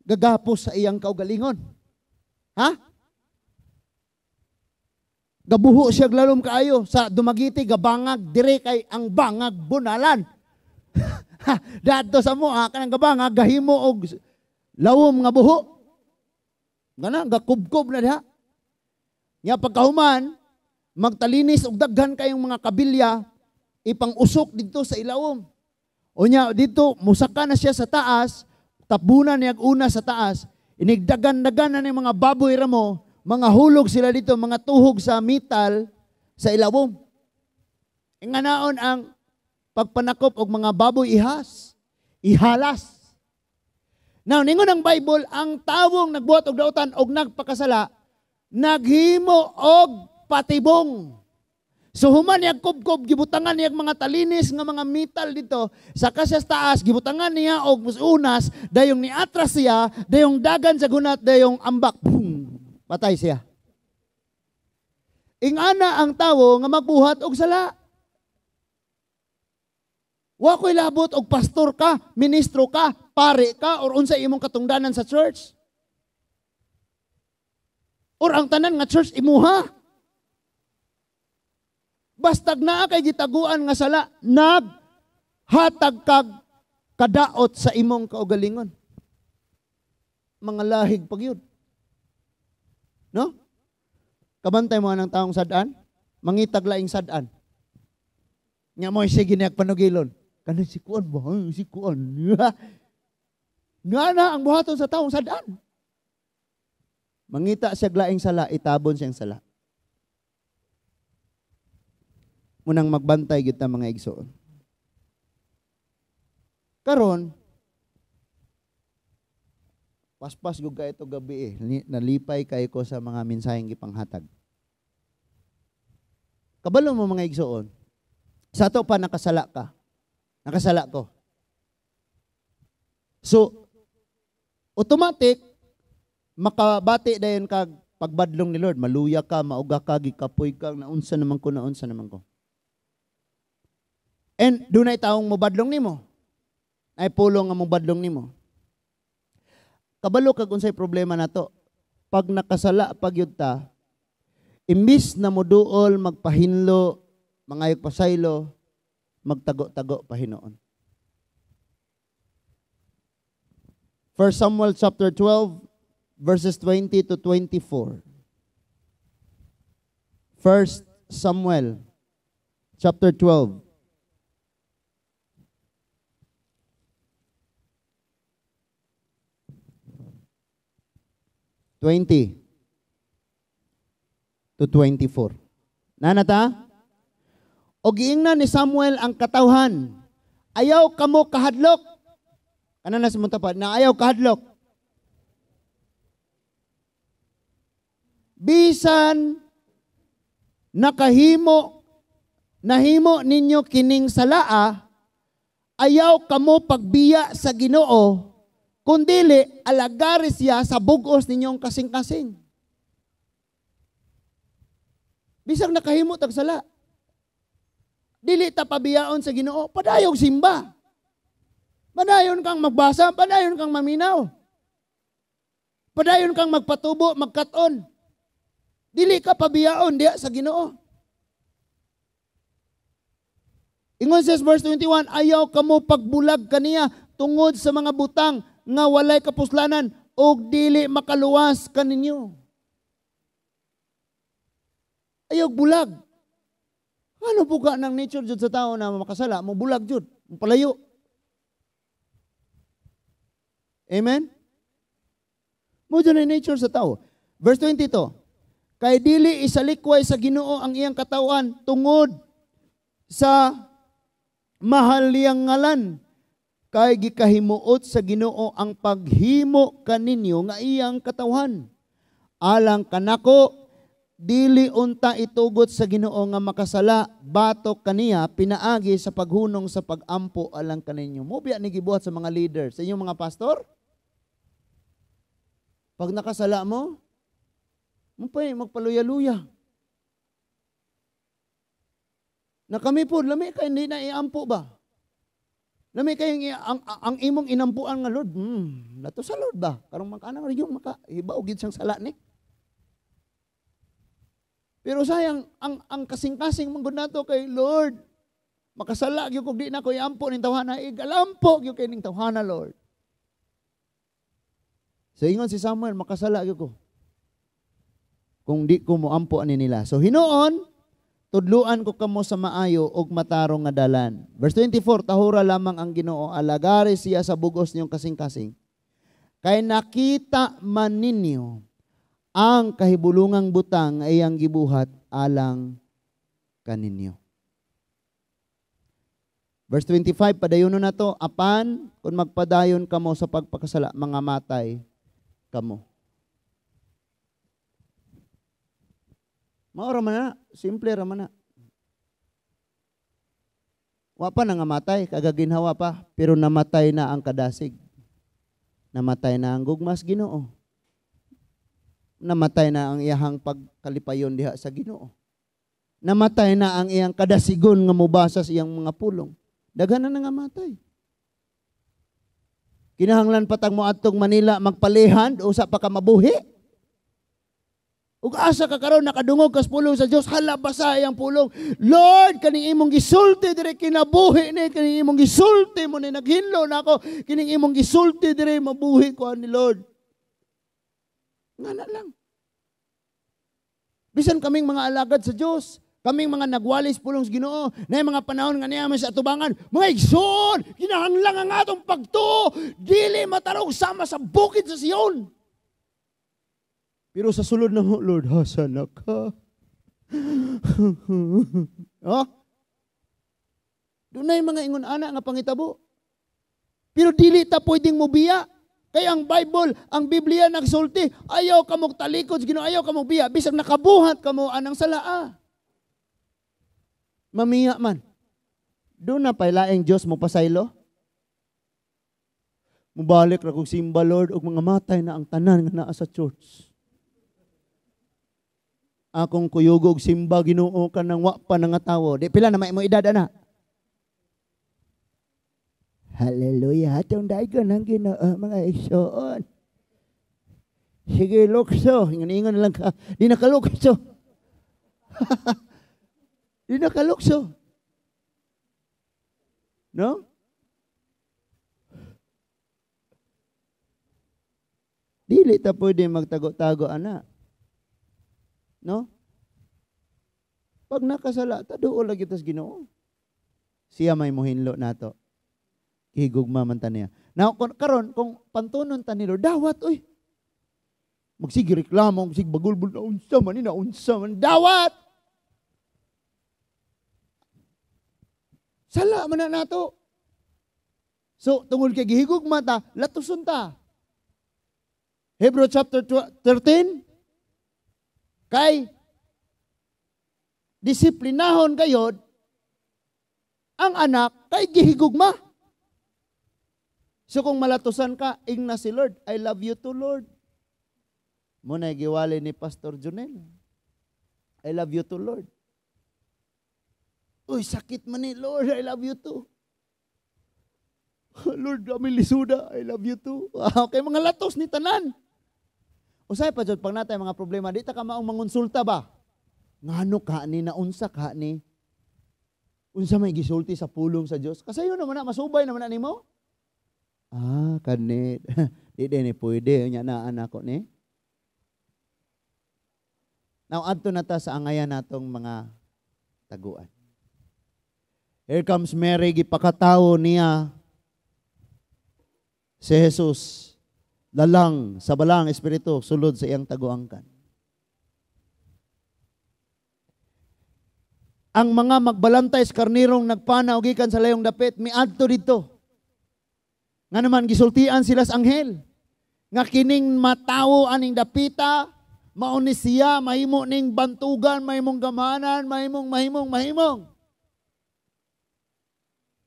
gagapos sa iyang kaugalingon. Ha? Gabuho siya lalom kaayo sa Dumaguete, gabangag dire kay ang bangag bunalan. Dadto sa mo kanang gabangag gahimo og lawom nga buho. Ngana gakubkob na diha. Nya pagkahuman magtalinis og daghan kayong mga kabilya ipang-usok didto sa ilawom. Unya dito musaka na siya sa taas, tabunan niya una sa taas, inigdagan-dagan na ni mga baboy ramo, mga hulog sila dito, mga tuhog sa metal sa ilawom. Inganaon ang pagpanakop og mga baboy ihas, ihalas. Now, ningon ang Bible, ang tawong nagbuhat og dautan og nagpakasala, naghimo og patibong. So human niya kubkob, gibutangan niya mga talinis nga mga metal dito, saka siya sa taas, gibutangan niya og unas, dayong niatras siya, dayong dagan sa gunat, dayong ambak, boom, patay siya. Ingana ang tawo nga magbuhat og sala. Wa ko'y labot og pastor ka, ministro ka, pare ka, or unsa imong katungdanan sa church. Or ang tanan nga church imuha. Bastag naa kay gitaguan nga sala, naghatag kag kadaot sa imong kaugalingon. Mga lahig pagyud. No? Kabantay mo anang taong sad-an, mangitag laing sad-an. Nya mo sige niya panugilon. Kanang si kuan ba? Ay, si kuan. Nga na ang buhaton sa taong sad-an. Mangita siya laing sala, itabon siyang sala. Munang magbantay gyud ta mga igsoon. Karon paspas gud kay ito gabi eh. Nalipay kay ko sa mga mensaheng gipanghatag. Kabalo mo mga igsoon. Sa ato pa nakasala ka. Nakasala ko. So automatic makabati dayon kag pagbadlong ni Lord, maluya ka, mauga ka, gikapoy ka, naunsa naman ko, naunsa naman ko. And dunay taong mobadlong nimo. Ay pulong nga mobadlong nimo. Kabalo kag unsay problema nato. Pag nakasala pagyud ta, imbis na moduol, magpahinlo, mangayog pasaylo, magtago-tago pa hinuon. 1 Samuel chapter 12 verses 20 to 24. 1 Samuel chapter 12. 20 to 24. Nanata? O giingnan ni Samuel ang katawhan. Ayaw kamo kahadlok. Ano na sa mong tapad? Na ayaw kahadlok. Bisan nakahimo, nahimo ninyo kining salaa, ayaw kamo pagbiya sa Ginoo, kundili alagari siya sa bugos ninyong kasing-kasing. Bisag nakahimo tag sala, dili ta pabiyaon sa Ginoo, padayong simba. Padayon kang magbasa, padayon kang maminaw. Padayon kang magpatubo, magkat-on. Dili ka pabiyaon diha sa Ginoo. Ingon says verse 21, ayaw kamo pagbulag kaniya tungod sa mga butang nga walay kapuslanan og dili makaluwas kaninyo. Ayaw bulag. Ano buga ng nature jud sa tao na makasala, mo bulag jud, mo palayo. Amen? Mo jud ang nature sa tao. Verse 22, kay dili isalikway sa Ginoo ang iyang katawan tungod sa mahal niyang ngalan. Kay gikahimuot sa Ginoo ang paghimo kaninyo nga iyang katawhan. Alang kanako, dili unta itugot sa Ginoo nga makasala batok kaniya pinaagi sa paghunong sa pagampo alang kaninyo. Mo biya ni gibuhat sa mga leader, sa inyong mga pastor? Pag nakasala mo, mapay magpaluya-luya. Na kami po, lami kay hindi na iampo ba? Lami kay ang imong inampuan nga Lord, nato sa Lord ba? Karong magkanang rin yung makahibaw gid siyang sala ni. Pero sayang, ang kasing-kasing manggod nato kay Lord, makasala gyud kog di na ko iampo ning tawhana, igalampo gyud kay ning tawhana, Lord. So ingon si Samuel, makasala gyud ko kung di ko moampo ani nila. So hinuon, tudluan ko kamo sa maayo ug matarong nga dalan. Verse 24, tahura lamang ang Ginoo, alagari siya sa bugos niyong kasing-kasing. Kay nakita man ninyo ang kahibulungang butang nga iyang gibuhat alang kaninyo. Verse 25, padayonon na to, apan kung magpadayon kamo sa pagpakasala, mga matay kamo. Mao ra man na, simple ra man na. Wa pa nangamatay, kagaginhawa pa, pero namatay na ang kadasig. Namatay na ang gugmas Ginoo. Namatay na ang iyahang pagkalipayon diha sa Ginoo. Namatay na ang iyang kadasigon nga mobasa sa iyang mga pulong. Daghan na nangamatay. Kinahanglan patag mo adtong Manila magpalihan usa pa ka mabuhi. Ug asa ka karon nakadungog kas pulong sa Dios, hala basa iyang pulong. Lord, kaning imong gisulti dire kinabuhi ni, kaning imong gisulti mo ni naghinlo nako, kining imong gisulti dire mabuhi ko ani Lord. Ngana lang. Bisan kaming mga alagad sa Dios, kaming mga nagwalis pulong sa Ginoo, na mga panahon nga niya sa atubangan, mga igsoon, kinahanglan ang atong pagtuo, dili matarong sama sa bukid sa Sion. Pero sa sulod na mo, Lord, hasa na ka. Oh? Dunay mga ingon ana nga pangitabo. Pero dili ta pwedeng mobiya. Kaya ang Bible, ang Biblia nagsulti, ayaw ka mong talikod sa Ginoo, ayaw ka mong biya, bisag nakabuhat ka mo anang salaa. Mamiya man. Doon na pailaing Diyos mo pasaylo. Mubalik ra kog simba, Lord, ug mga matay na ang tanan nga naa sa church. Akong kuyogog simba Ginoo ka nang wa pa nga tawo. Di pila na may mo edad ana. Hallelujah, atong daigon ang Ginoo mga igsoon. Sige lukso, ingon-ingon lang ka. Di nakalukso. Di nakalukso. No? Dili ta pwede magtago-tago ana. No? Pag nakasala, ta duol lagi tas Ginoo. Siya may mohinlo nato. Gihigugma man ta niya. Now, karon kung pantunon ta ni Lord, dawat oy. Magsige reklamo, magsige bagulbul na unsa man ni, na unsa man, dawat. Sala man na nato. So, tungod kay gihigugma ta, latuson ta. Hebrew chapter 13, kay disiplinahon gayod ang anak kay gihigugma. So kung malatusan ka, ingna si Lord, I love you too, Lord. Muna giwali ni Pastor Junel. I love you too, Lord. Uy, sakit man ni Lord, I love you too. Lord, kami lisuda, I love you too. Okay, mga latos ni tanan. Usay pa jud pag natay mga problema, di ta ka maong mangonsulta ba? Ngano ka ni, naunsa ka ni? Unsa may gisulti sa pulong sa Dios? Kasayo naman na, masubay naman na nimo. Ah, kani. Di din ni pwede nya na anak ko ni. Now adto na ta sa angayan natong mga taguan. Here comes Mary, gipakatawo niya si Jesus lalang sa balang espiritu sulod sa iyang taguangkan. Ang mga magbalantay sa karnirong nagpanaw gikan sa layong dapit miadto didto. Nga naman gisultian sila sa anghel nga kining matawo aning dapita mao ni siya mahimo ning bantugan, mahimong gamanan, mahimong mahimong mahimong.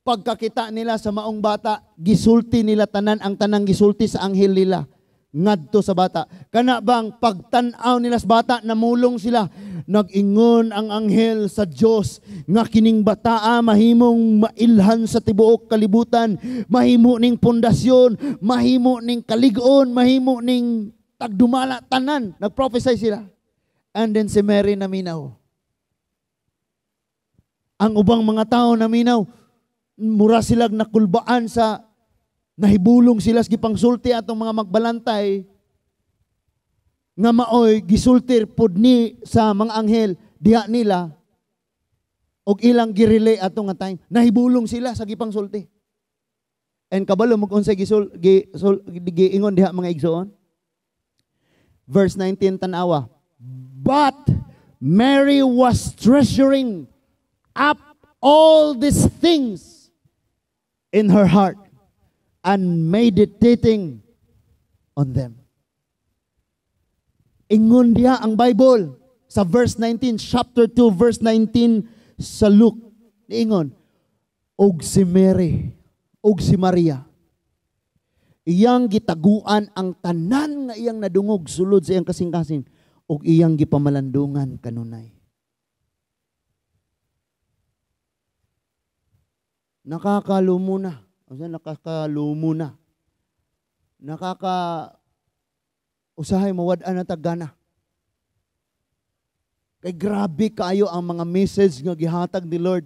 Pagkakita nila sa maong bata, gisulti nila tanan ang tanang gisulti sa anghel nila. ngadto sa bata. Kana bang pagtan-aw nila sa bata, namulong sila. Nag-ingon ang anghel sa Dios nga kining bataa mahimong mailhan sa tibuok kalibutan, mahimo ning pundasyon, mahimo ning kalig-on, mahimo ning tagdumala tanan. Nag-prophesy sila. And then si Mary naminaw. Ang ubang mga tao naminaw, mura silag nakulbaan sa nahibulong sila sa gipangsulti atong mga magbalantay nga maoy gisultir pod ni sa mga anghel diha nila og ilang girelay ato nga time. Nahibulong sila sa gipangsulti. And kabalo mo unsay giingon diha, mga igsoon. Verse 19, tanawa. But Mary was treasuring up all these things in her heart and meditating on them. Ingon diha ang Bible sa verse 19, chapter 2, verse 19 sa Luke. Ingon, og si Mary, og si Maria, iyang gitaguan ang tanan nga iyang nadungog sulod sa iyang kasing-kasing, og iyang gipamalandungan kanunay. Nakakalumo na. O siya, nakakalumo na. Usahay mawad-an na tag-gana. Kay grabe kaayo ang mga message nga gihatag ni Lord.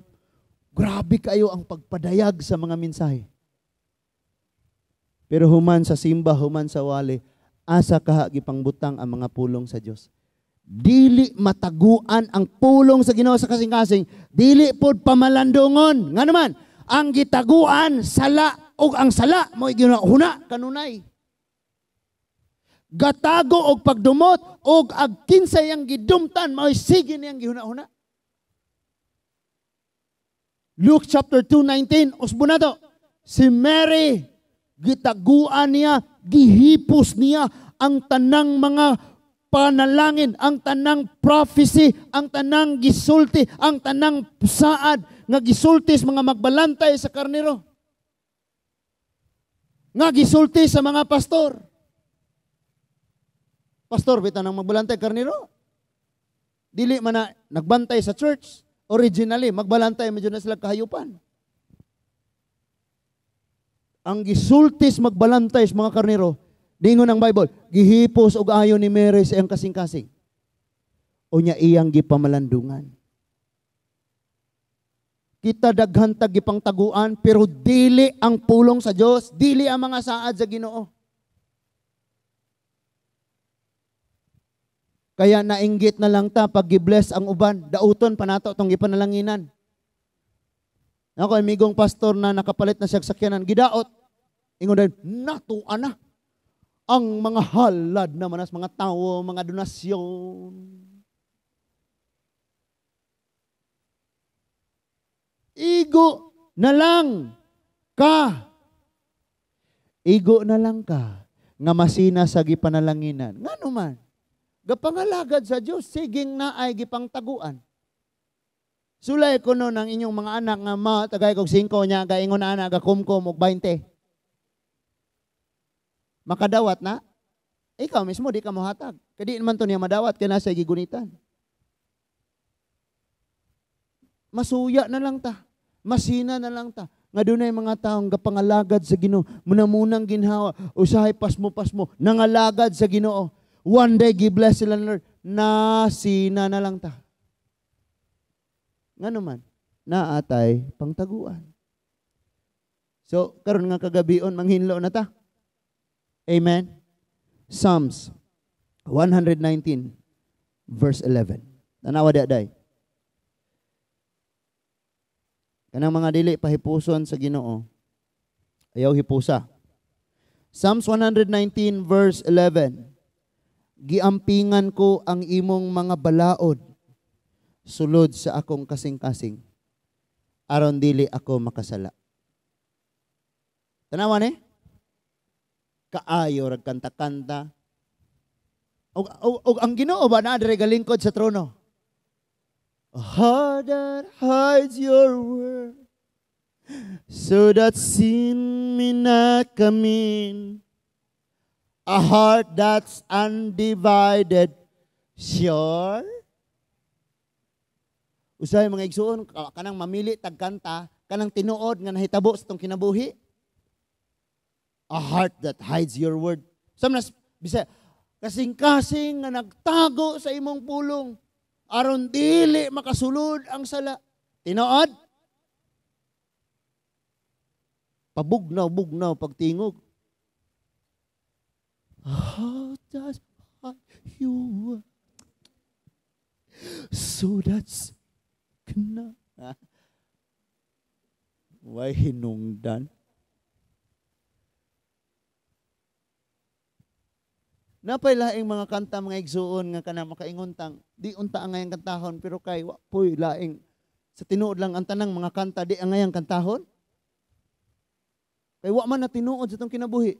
Grabe kaayo ang pagpadayag sa mga mensahe. Pero human sa simba, human sa wali, asa kaha gipangbutang ang mga pulong sa Dios. Dili mataguan ang pulong sa Ginoo sa kasing-kasing, dili pod pamalandungon. Nga naman, ang gitaguan sala og ang sala mo'y ginahuna kanunay. Gatago og pagdumot og ag kinsay ang gidumtan mao'y sige niyang gihuna-huna. Luke chapter 2:19, usbo na to. Si Mary gitaguan niya, gihipos niya ang tanang mga panalangin, ang tanang prophecy, ang tanang gisulti, ang tanang saad nga gisulti sa mga magbalantay sa karnero, nga gisulti sa mga pastor. Pastor, bitaw nang magbalantay karnero. Dili man na nagbantay sa church. Originally, magbalantay medyo na sila kahayupan. Ang gisultis magbalantay sa mga karnero, dingon ang Bible, gihipos og ayo ni Mary sa iyang kasing-kasing. O niya iyang gipamalandungan. Kita daghan tag gipangtaguan, pero dili ang pulong sa Dios, dili ang mga saad sa Ginoo. Kaya nainggit na lang ta pag gi-bless ang uban, dauton pa nato tong gipanalanginan. Ako amigong pastor na nakapalit na siya sakyanan, gidaot. Ingon dahil, natuan na ang mga halad na manas, mga tao, mga donasyon. Igo na lang ka. Igo na lang ka nga masina sa gipanalanginan. Ngano man? Gapangalagad sa Dios, siging na ay gipangtaguan. Sulay ko no ng inyong mga anak nga matagay kog 5 nya gaingon ana gakumkom og 20. Makadawat na? Ikaw mismo di ka mohatag. Kay di man to niya madawat kay nasa gigunitan. Masuya na lang ta. Masina na lang ta. Nga dunay mga taong gapangalagad sa Ginoo, munamunang ginhawa, usahay pasmo-pasmo, nangalagad sa Ginoo. One day gi-bless sila ng Lord, nasina na lang ta. Ngano man, naatay pangtaguan. So, karon nga kagabion manghinlo na ta. Amen. Psalms 119 verse 11. Tanawa di aday. Kanang mga dili pahipuson sa Ginoo, ayaw hipusa. Psalms 119 verse 11. Giampingan ko ang imong mga balaod sulod sa akong kasing-kasing, aron dili ako makasala. Tanawa ni? Kaayo rag kanta-kanta. Og ang Ginoo ba naa diri galingkod sa trono? A heart that hides your word, so that sin may not come in. A heart that's undivided. Sure? Usahay mga igsuon, kanang mamili tag kanta, kanang tinuod nga nahitabo sa tong kinabuhi. A heart that hides your word. Samnas, bisa, kasing-kasing nga nagtago sa imong pulong, aron dili makasulod ang sala. Tinuod? Pabugnaw-bugnaw pagtingog. How does I you so that's na why hinungdan? Napay laing mga kanta mga igsuon nga kana makaingon tang di unta ang ngayang kantahon pero kay wa poy laing sa tinuod lang ang tanang mga kanta di ang ngayang kantahon. Kay wa man na tinuod sa tong kinabuhi.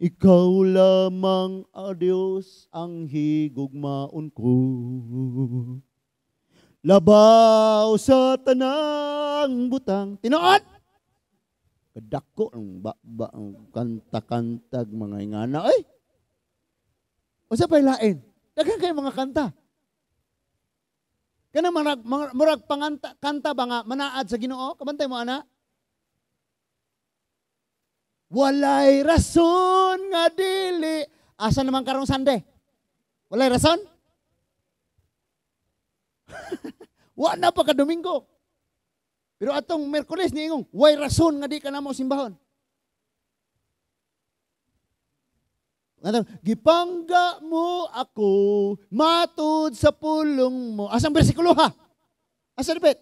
Ikaw lamang, O Diyos, ang higugmaon ko. Labaw sa tanang butang. Tinuod! Kadako ang ba ang kanta-kantag mga ingana. Ay! Unsa pa'y lain? Daghan kayo mga kanta. Kana murag panganta kanta ba nga manaad sa Ginoo? Kabantay mo ana? Walay rason nga dili. Asa naman karong Sunday? Walay rason? Wa na pa ka Domingo. Pero atong Miyerkules niingong, way rason nga di ka namo simbahon. Gipangga mo ako matud sa pulong mo. Asang bersikulo ha? Asa dapit?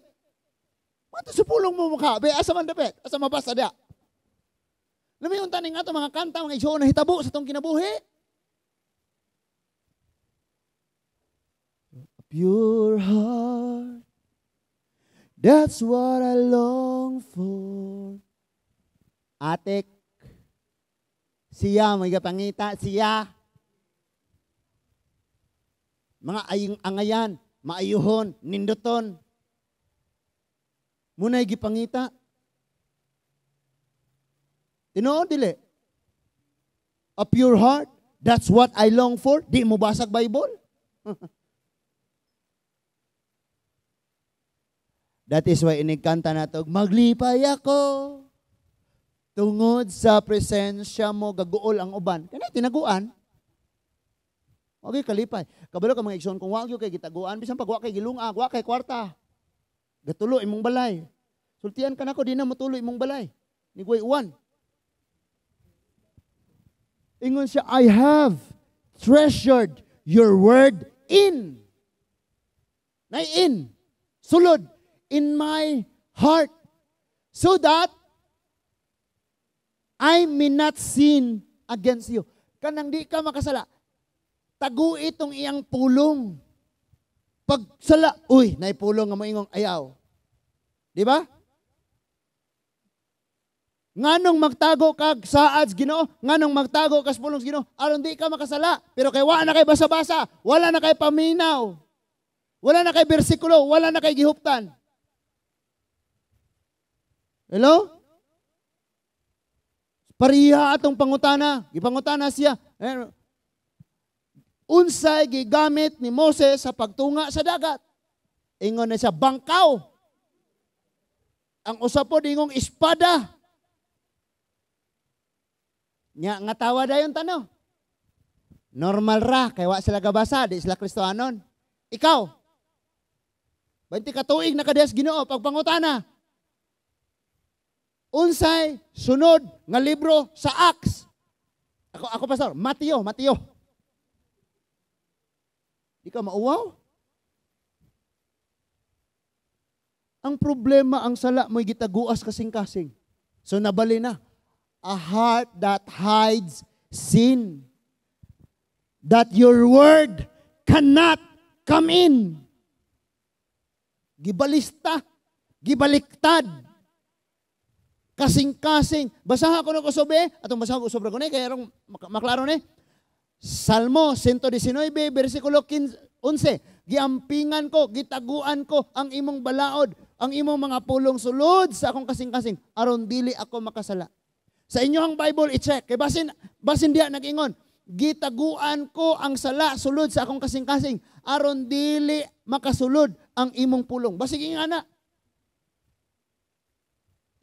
Matud sa pulong mo mukha. Be, asa man dapit? Asa mabasa dia? Lami unta ning ato mga kanta, mga igsoon na hitabo sa tong kinabuhi. A pure heart, that's what I long for. Atek, siya, may gapangita, siya. Mga ayong angayan, maayuhon, ninduton. Muna'y gipangita. Tinuod dili. A pure heart, that's what I long for. Di mo basag Bible. That is why inigkanta na to, maglipay ako tungod sa presensya mo, gaguol ang uban. Kani tinaguan. Okay, kalipay. Kabalo ka mga igsoon, kung wa gyud kay gitaguan, bisan pag wa kay gilungag, wa kay kwarta. Gatulo imong balay. Sultian ka nako, di na motulo imong balay. Nigway uwan. Ingon siya, I have treasured your word in. Nay in. Sulod. In my heart. So that I may not sin against you. Kanang di ka makasala, tago itong iyang pulong. Pagsala, uy, naipulong nga moingong ayaw. Di ba? Nganong magtago kag saad sa Ginoo, nganong magtago ka sa pulong sa Ginoo, aron di ka makasala. Pero kay wala na kay basa-basa, wala na kay paminaw, wala na kay bersikulo, wala na kay gihuptan. Hello? Pariha atong pangutana, gipangutana siya. Unsay gigamit ni Moses sa pagtunga sa dagat? Ingon na siya, bangkaw. Ang usa pod ingong espada. Nya nga tawa dayon tano. Normal ra kay wa sila gabasa, di sila Kristohanon. Ikaw, 20 ka tuig na kadiyas Ginoo pagpangutana. Unsay sunod nga libro sa Acts? Ako pastor, Mateo. Di ka mauwaw? Ang problema ang sala mo'y gitaguas kasing-kasing. So nabali na. A heart that hides sin. That your word cannot come in. Gibalista, gibaliktad. Kasing-kasing. Basaha ko na kusobe. Atong basaha ko sobra ko na, kaya rong maklaro ni. Salmo 119, versikulo 11. Giampingan ko, gitaguan ko ang imong balaod, ang imong mga pulong sulod sa akong kasing-kasing, aron dili ako makasala. Sa inyohang Bible i-check. Kay basin diya nag-ingon, gitaguan ko ang sala sulod sa akong kasing-kasing aron dili makasulod ang imong pulong. Basig ingana.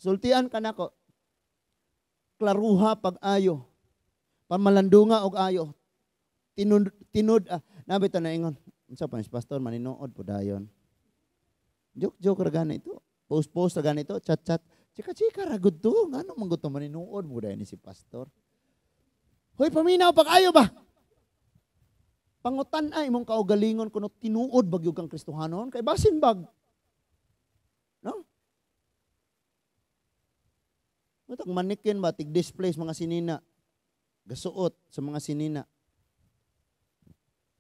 Sultian ka nako. Klaruha pag-ayo. Pamalandunga og ayo. Tinud nabita na ingon. Unsa pa ni pastor maninuod po dayon. Joke-joke ra gani ito. Post-post ra gani ito, chat-chat. Chika-chika ra gud to. Ngano man gud to maninuod mo dayon ni si pastor. Hoy, paminaw pag-ayo ba? Pangutan ay imong kaugalingon kuno tinuod bagyog kang Kristohanon kay basin bag. No? Matag manikin ba tig display sa mga sinina. Gasuot sa mga sinina.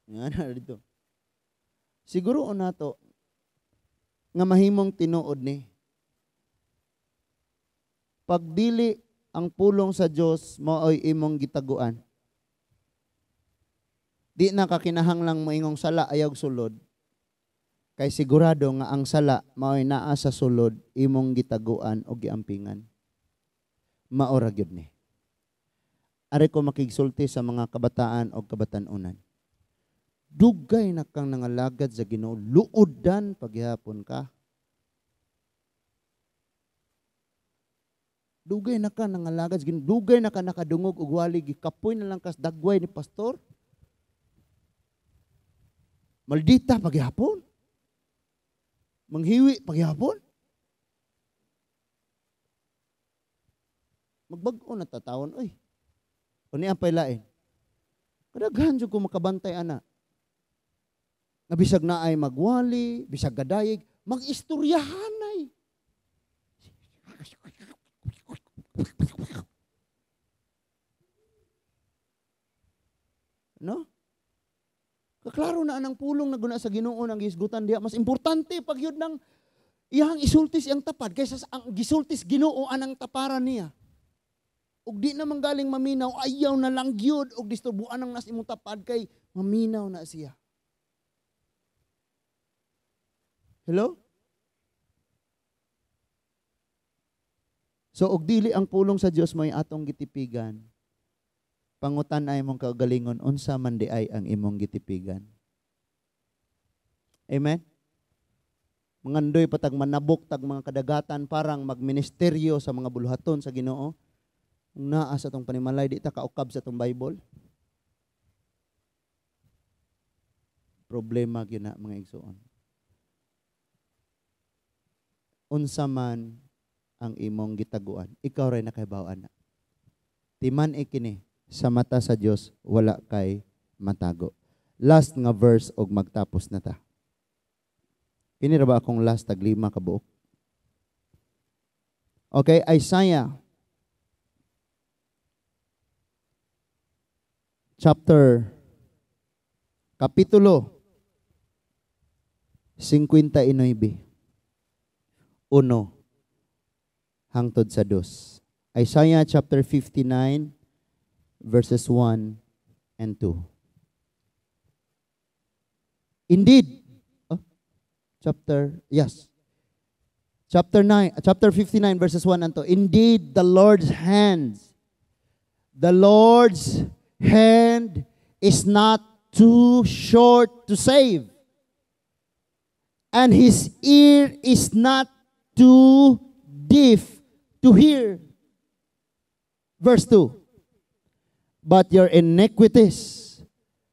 Nga na dito. Siguro nato nga mahimong tinuod ni. Pagdili ang pulong sa Dios maoy imong gitaguan. Di na kakinahanglang moingong sala ayaw sulod. Kay sigurado nga ang sala maoy naa sa sulod imong gitaguan o giampingan. Mao ra gyud ni. Ari ko makigsulti sa mga kabataan o kabatan-unan. Dugay na kang nangalagad sa Ginoo, luodan paghihapon ka. Dugay na ka nangalagad sa Ginoo, dugay na ka nakadungog og wali, gikapoy na lang kas dagway ni pastor. Maldita paghihapon. Manghiwi paghihapon. Magbag-o na tatawon oy. Unya ang pailain. Kadaghan jud ko makabantay ana. Nga bisag na ay magwali, bisag gadayeg, mag-istoryahan ay. No? Kaklaro na anang pulong na guna sa Ginoo nang gihisgutan diha, mas importante pag yun nang iyang isultis iyang tapad kaysa sa ang gisultis Ginoo anang taparan niya. Ug di na manggaling maminaw, ayaw na lang gyud og disturbuan ang nas imong tapad kay maminaw na siya. Hello? So og dili ang pulong sa Dios mo'y atong gitipigan. Pangutan ay imong kaugalingon unsa man di ay ang imong gitipigan. Amen? Mangandoy patag manabok tag mga kadagatan parang magministeryo sa mga buluhaton sa Ginoo. Kung naa sa atong panimalay, di ta kaukab sa atong Bible. Problema gyud na mga igsoon. Unsa man ang imong gitaguan, ikaw ray nakahibaw-an na. Timan ikini sa mata sa Dios wala kay matago. Last nga verse og magtapos na ta. Kini ra ba akong last tag 5 ka buok? Okay, Isaiah chapter kapitulo 59. 1 hangtod sa 2. Isaiah chapter 59 verses 1 and 2. Indeed, chapter 59 verses 1 and 2. Indeed, the Lord's hand is not too short to save, and his ear is not too deaf to hear. Verse 2. But your iniquities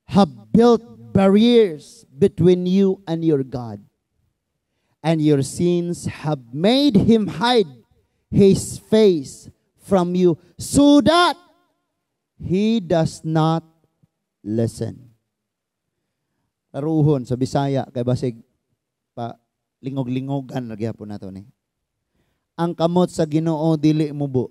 have built barriers between you and your God, and your sins have made him hide his face from you, so that he does not listen. Taruhon sa Bisaya kay basig pa lingog-lingogan lagi hapon nato ni. Ang kamot sa Ginoo dili mubo.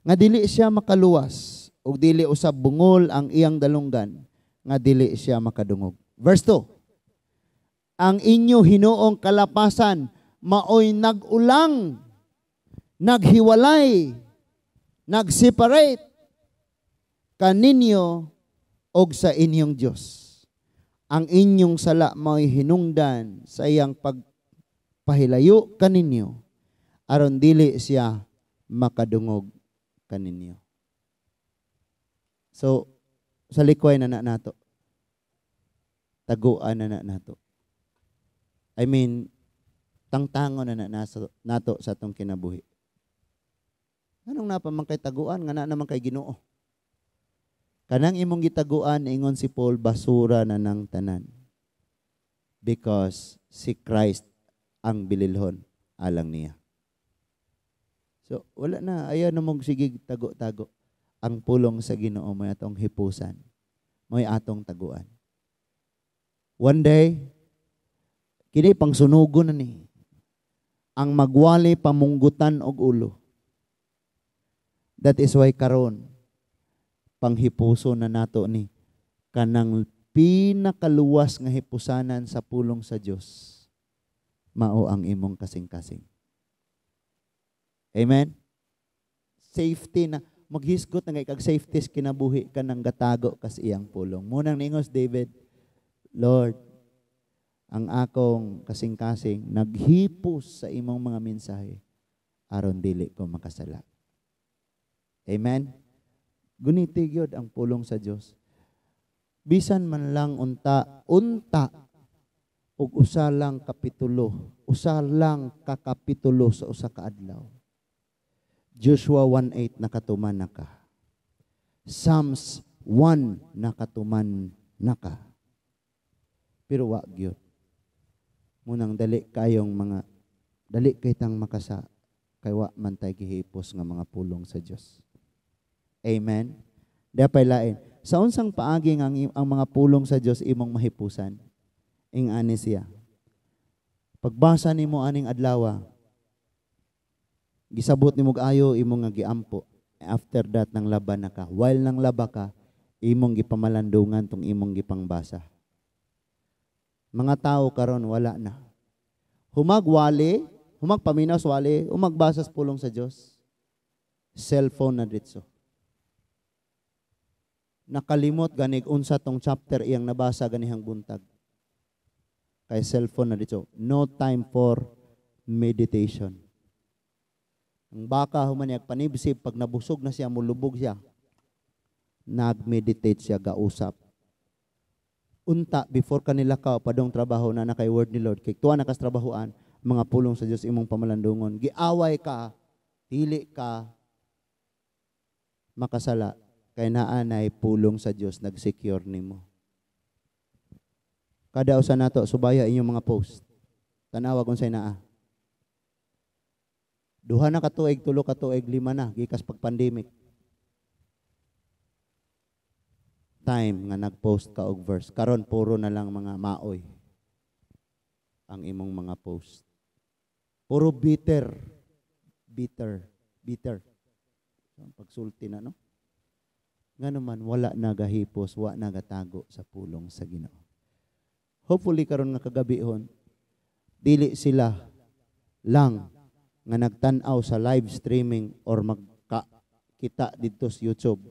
Nga dili siya makaluwas ug dili usab bungol ang iyang dalunggan nga dili siya makadungog. Verse 2. Ang inyo hinuong kalapasan maoy nag-ulang, naghiwalay, nag-separate kaninyo og sa inyong Dios. Ang inyong sala maoy hinungdan sa iyang pagpahilayo kaninyo aron dili siya makadungog kaninyo. So, sa likway na na nato. Taguan na na nato. I mean, tangtango na na nato sa atong kinabuhi. Anong napa man kay taguan, nga na naman kay Ginoo. Kanang imong gitaguan, ingon si Paul, basura na ng tanan. Because si Christ ang bililhon alang niya. So, wala na. Ayaw na mong sige tago-tago. Ang pulong sa Ginoo may atong hipusan. May atong taguan. One day, kini pangsunugo na ni. Ang magwali pamunggutan og ulo. That is why karon panghipuso na nato ni kanang pinakaluwas nga hipusanan sa pulong sa Dios. Mao ang imong kasing-kasing. Amen? Safety na. Maghisgot na kag safety sa kinabuhi ka nang gatago kas iyang pulong. Munang ningos David, Lord, ang akong kasing-kasing naghipos sa imong mga mensahe aron dili ko makasala. Amen? Guniti gyud ang pulong sa Dios. Bisan man lang unta, unta og usa lang kapitulo, usa lang ka kapitulo sa usa ka adlaw. Joshua 1:8 nakatuman na ka. Psalms 1 nakatuman na ka. Pero wa gyud. Munang dali kayong mga dali kay tang makasa kay wa man tay gihipos nga mga pulong sa Dios. Amen. Dapay lain. Sa unsang paagi ang mga pulong sa Dios imong mahipusan? Ing ani siya. Pagbasa nimo aning adlaw, gisabot nimo ayo imong nga giampo. After that nang laba na ka. While nang laba ka, imong gipamalandungan tong imong gipangbasa. Mga tao karon wala na. Humagwali, humagpaminaw sa wali, humagbasa sa pulong sa Dios. Cellphone na ditso. Nakalimot ganig unsa tong chapter iyang nabasa ganihang buntag. Kay cellphone na ditso. No time for meditation. Ang baka human niya panibsib, pag nabusog na siya, mulubog siya. Nag-meditate siya, gausap. Unta, before kanila ka, padong trabaho na nakay word ni Lord. Kay tuwa na kas trabahoan, mga pulong sa Dios imong pamalandungon. Giaway ka, dili ka makasala. Kay naanay pulong sa Dios nag-secure nimo. Kada usa nato subaya inyong mga post. Tanawa kung say naa. 2 na ka tuig, 3 ka tuig, 5 na gikas pag-pandemic. Time nga nag-post ka og verse. Karon puro na lang mga maoy ang imong mga post. Puro bitter. Bitter. Bitter. So, pagsulti na, no? Nga naman, wala nagahipos, wa nagatago sa pulong sa Ginoo. Hopefully, karon nga kagabihon, dili sila lang nga nagtan-aw sa live streaming or magkakita dito sa YouTube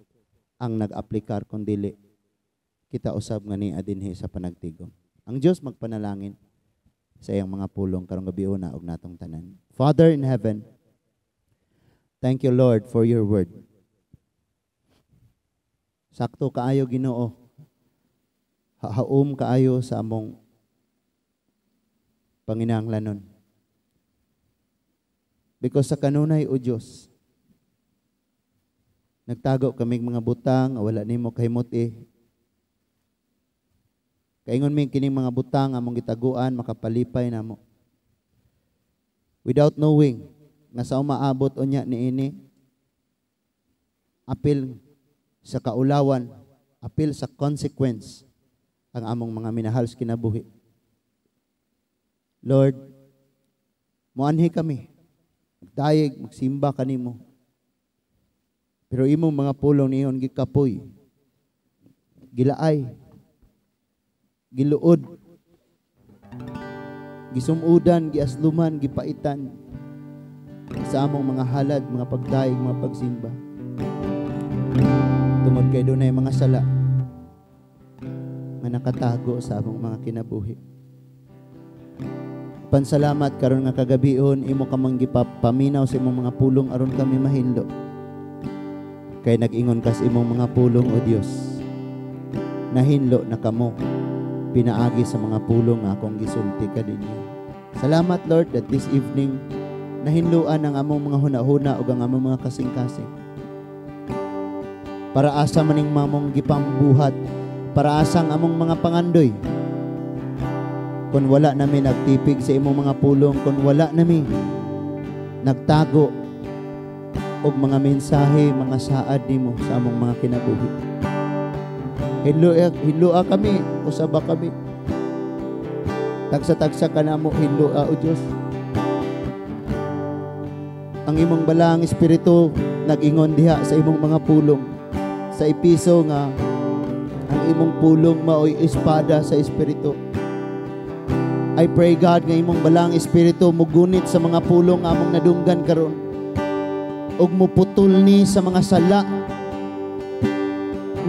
ang nag-aplikar, kun dili kita usab nga niya dinhi sa panagtigom. Ang Dios magpanalangin sa iyang mga pulong karong gabi una og natong tanan. Father in heaven, thank you Lord for your word. Sakto kaayo Ginoo. Haom kaayo sa among panginahanglanon. Because sa kanunay, O Dios, nagtago kaming mga butang, wala nimo kahimuti. Kaingon mi kining mga butang among gitaguan, makapalipay namo. Without knowing nga sa umaabot unya niini, apil sa kaulawan, apil sa consequence ang among mga minahal sa kinabuhi. Lord, muanhi kami, magdayeg, magsimba kanimo. Pero imong mga pulong niyon gikapoy, gilaay, giluod, gisumudan, giasluman, gipaitan sa among mga halad, mga pagdayeg, mga pagsimba. Tungod kay dunay mga sala nga nakatago sa among mga kinabuhi. Pansalamat karon nga kagabihon, imo ka mang gipapaminaw sa imong mga pulong aron kami mahinlo. Kay nag-ingon kas imong mga pulong, O Dios. Nahinlo na kamo pinaagi sa mga pulong nga akong gisulti kaninyo. Salamat, Lord, that this evening nahinloan ang among mga hunahuna ug ang among mga kasing-kasing. Para asa maning mamong gipambuhat, para asang among mga pangandoy. Kung wala nami nagtipig sa imong mga pulong, kung wala nami nagtago og mga mensahe, mga saad nimo sa among mga kinabuhi. Hinloa kami, usaba kami. Tagsa-tagsa ka namo, hinloa, O Dios. Ang imong balaang espiritu nag-ingon diha sa imong mga pulong. Sa Episo nga ang imong pulong maoy espada sa espiritu. I pray, God, nga imong balaang espiritu mugunit sa mga pulong nga among nadunggan karon ug muputol ni sa mga sala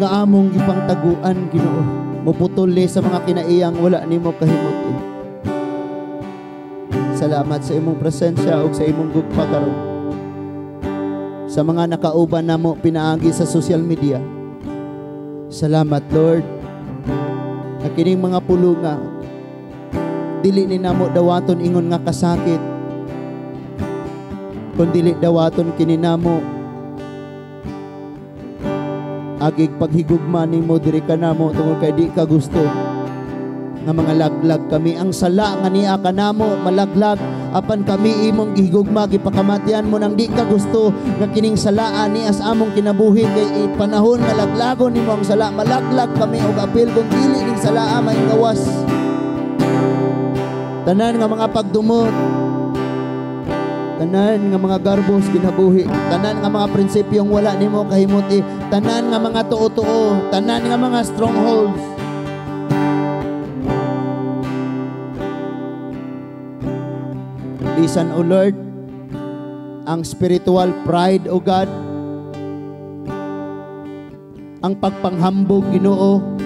nga among gipangtaguan, Ginoo. Muputol ni sa mga kinaiyang wala nimo kahimuti. Salamat sa imong presensya ug sa imong gugma karon. Sa mga nakauban namo pinaagi sa social media. Salamat, Lord. Na kining mga pulunga dili ni namo dawaton ingon nga kasakit, kun dili dawaton kini namo agig paghigugma nimo diri kanamo, tungod kay di ka gusto nga mga laglag kami. Ang sala nga niya kanamo malaglag, apan kami imong gihigugma, gipakamatian mo nang di ka gusto nga kining salaan niya sa among kinabuhi, kay panahon nga laglagon nimo ang sala, malaglag kami og apil kung dili ning salaa maingawas. Tanan nga mga pagdumot, tanan nga mga garbos kinabuhi, tanan nga mga prinsipyong wala nimo kahimuti, tanan nga mga tuo-tuo, tanan nga mga strongholds. Bisan, O Lord, ang spiritual pride, O God, ang pagpanghambog, Ginoo,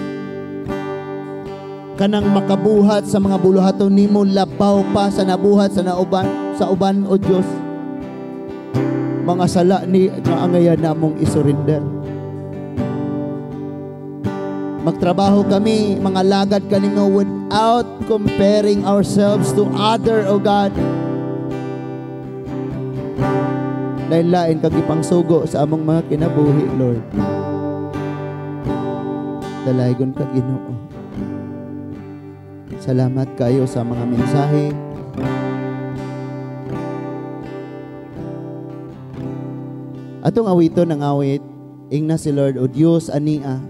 kanang makabuhat sa mga buluhaton nimo labaw pa sa nabuhat sa nauban, sa uban, O Dios. Mga sala ni nga angayan namong isurrender. Magtrabaho kami, mga lagad kanimo without comparing ourselves to other, O God. Lain-lain kag ipangsugo sa among mga kinabuhi, Lord. Dalaygon ka, Ginoo. Salamat kayo sa mga mensahe. Atong awiton ang awit, ingna si Lord, O Dios ania.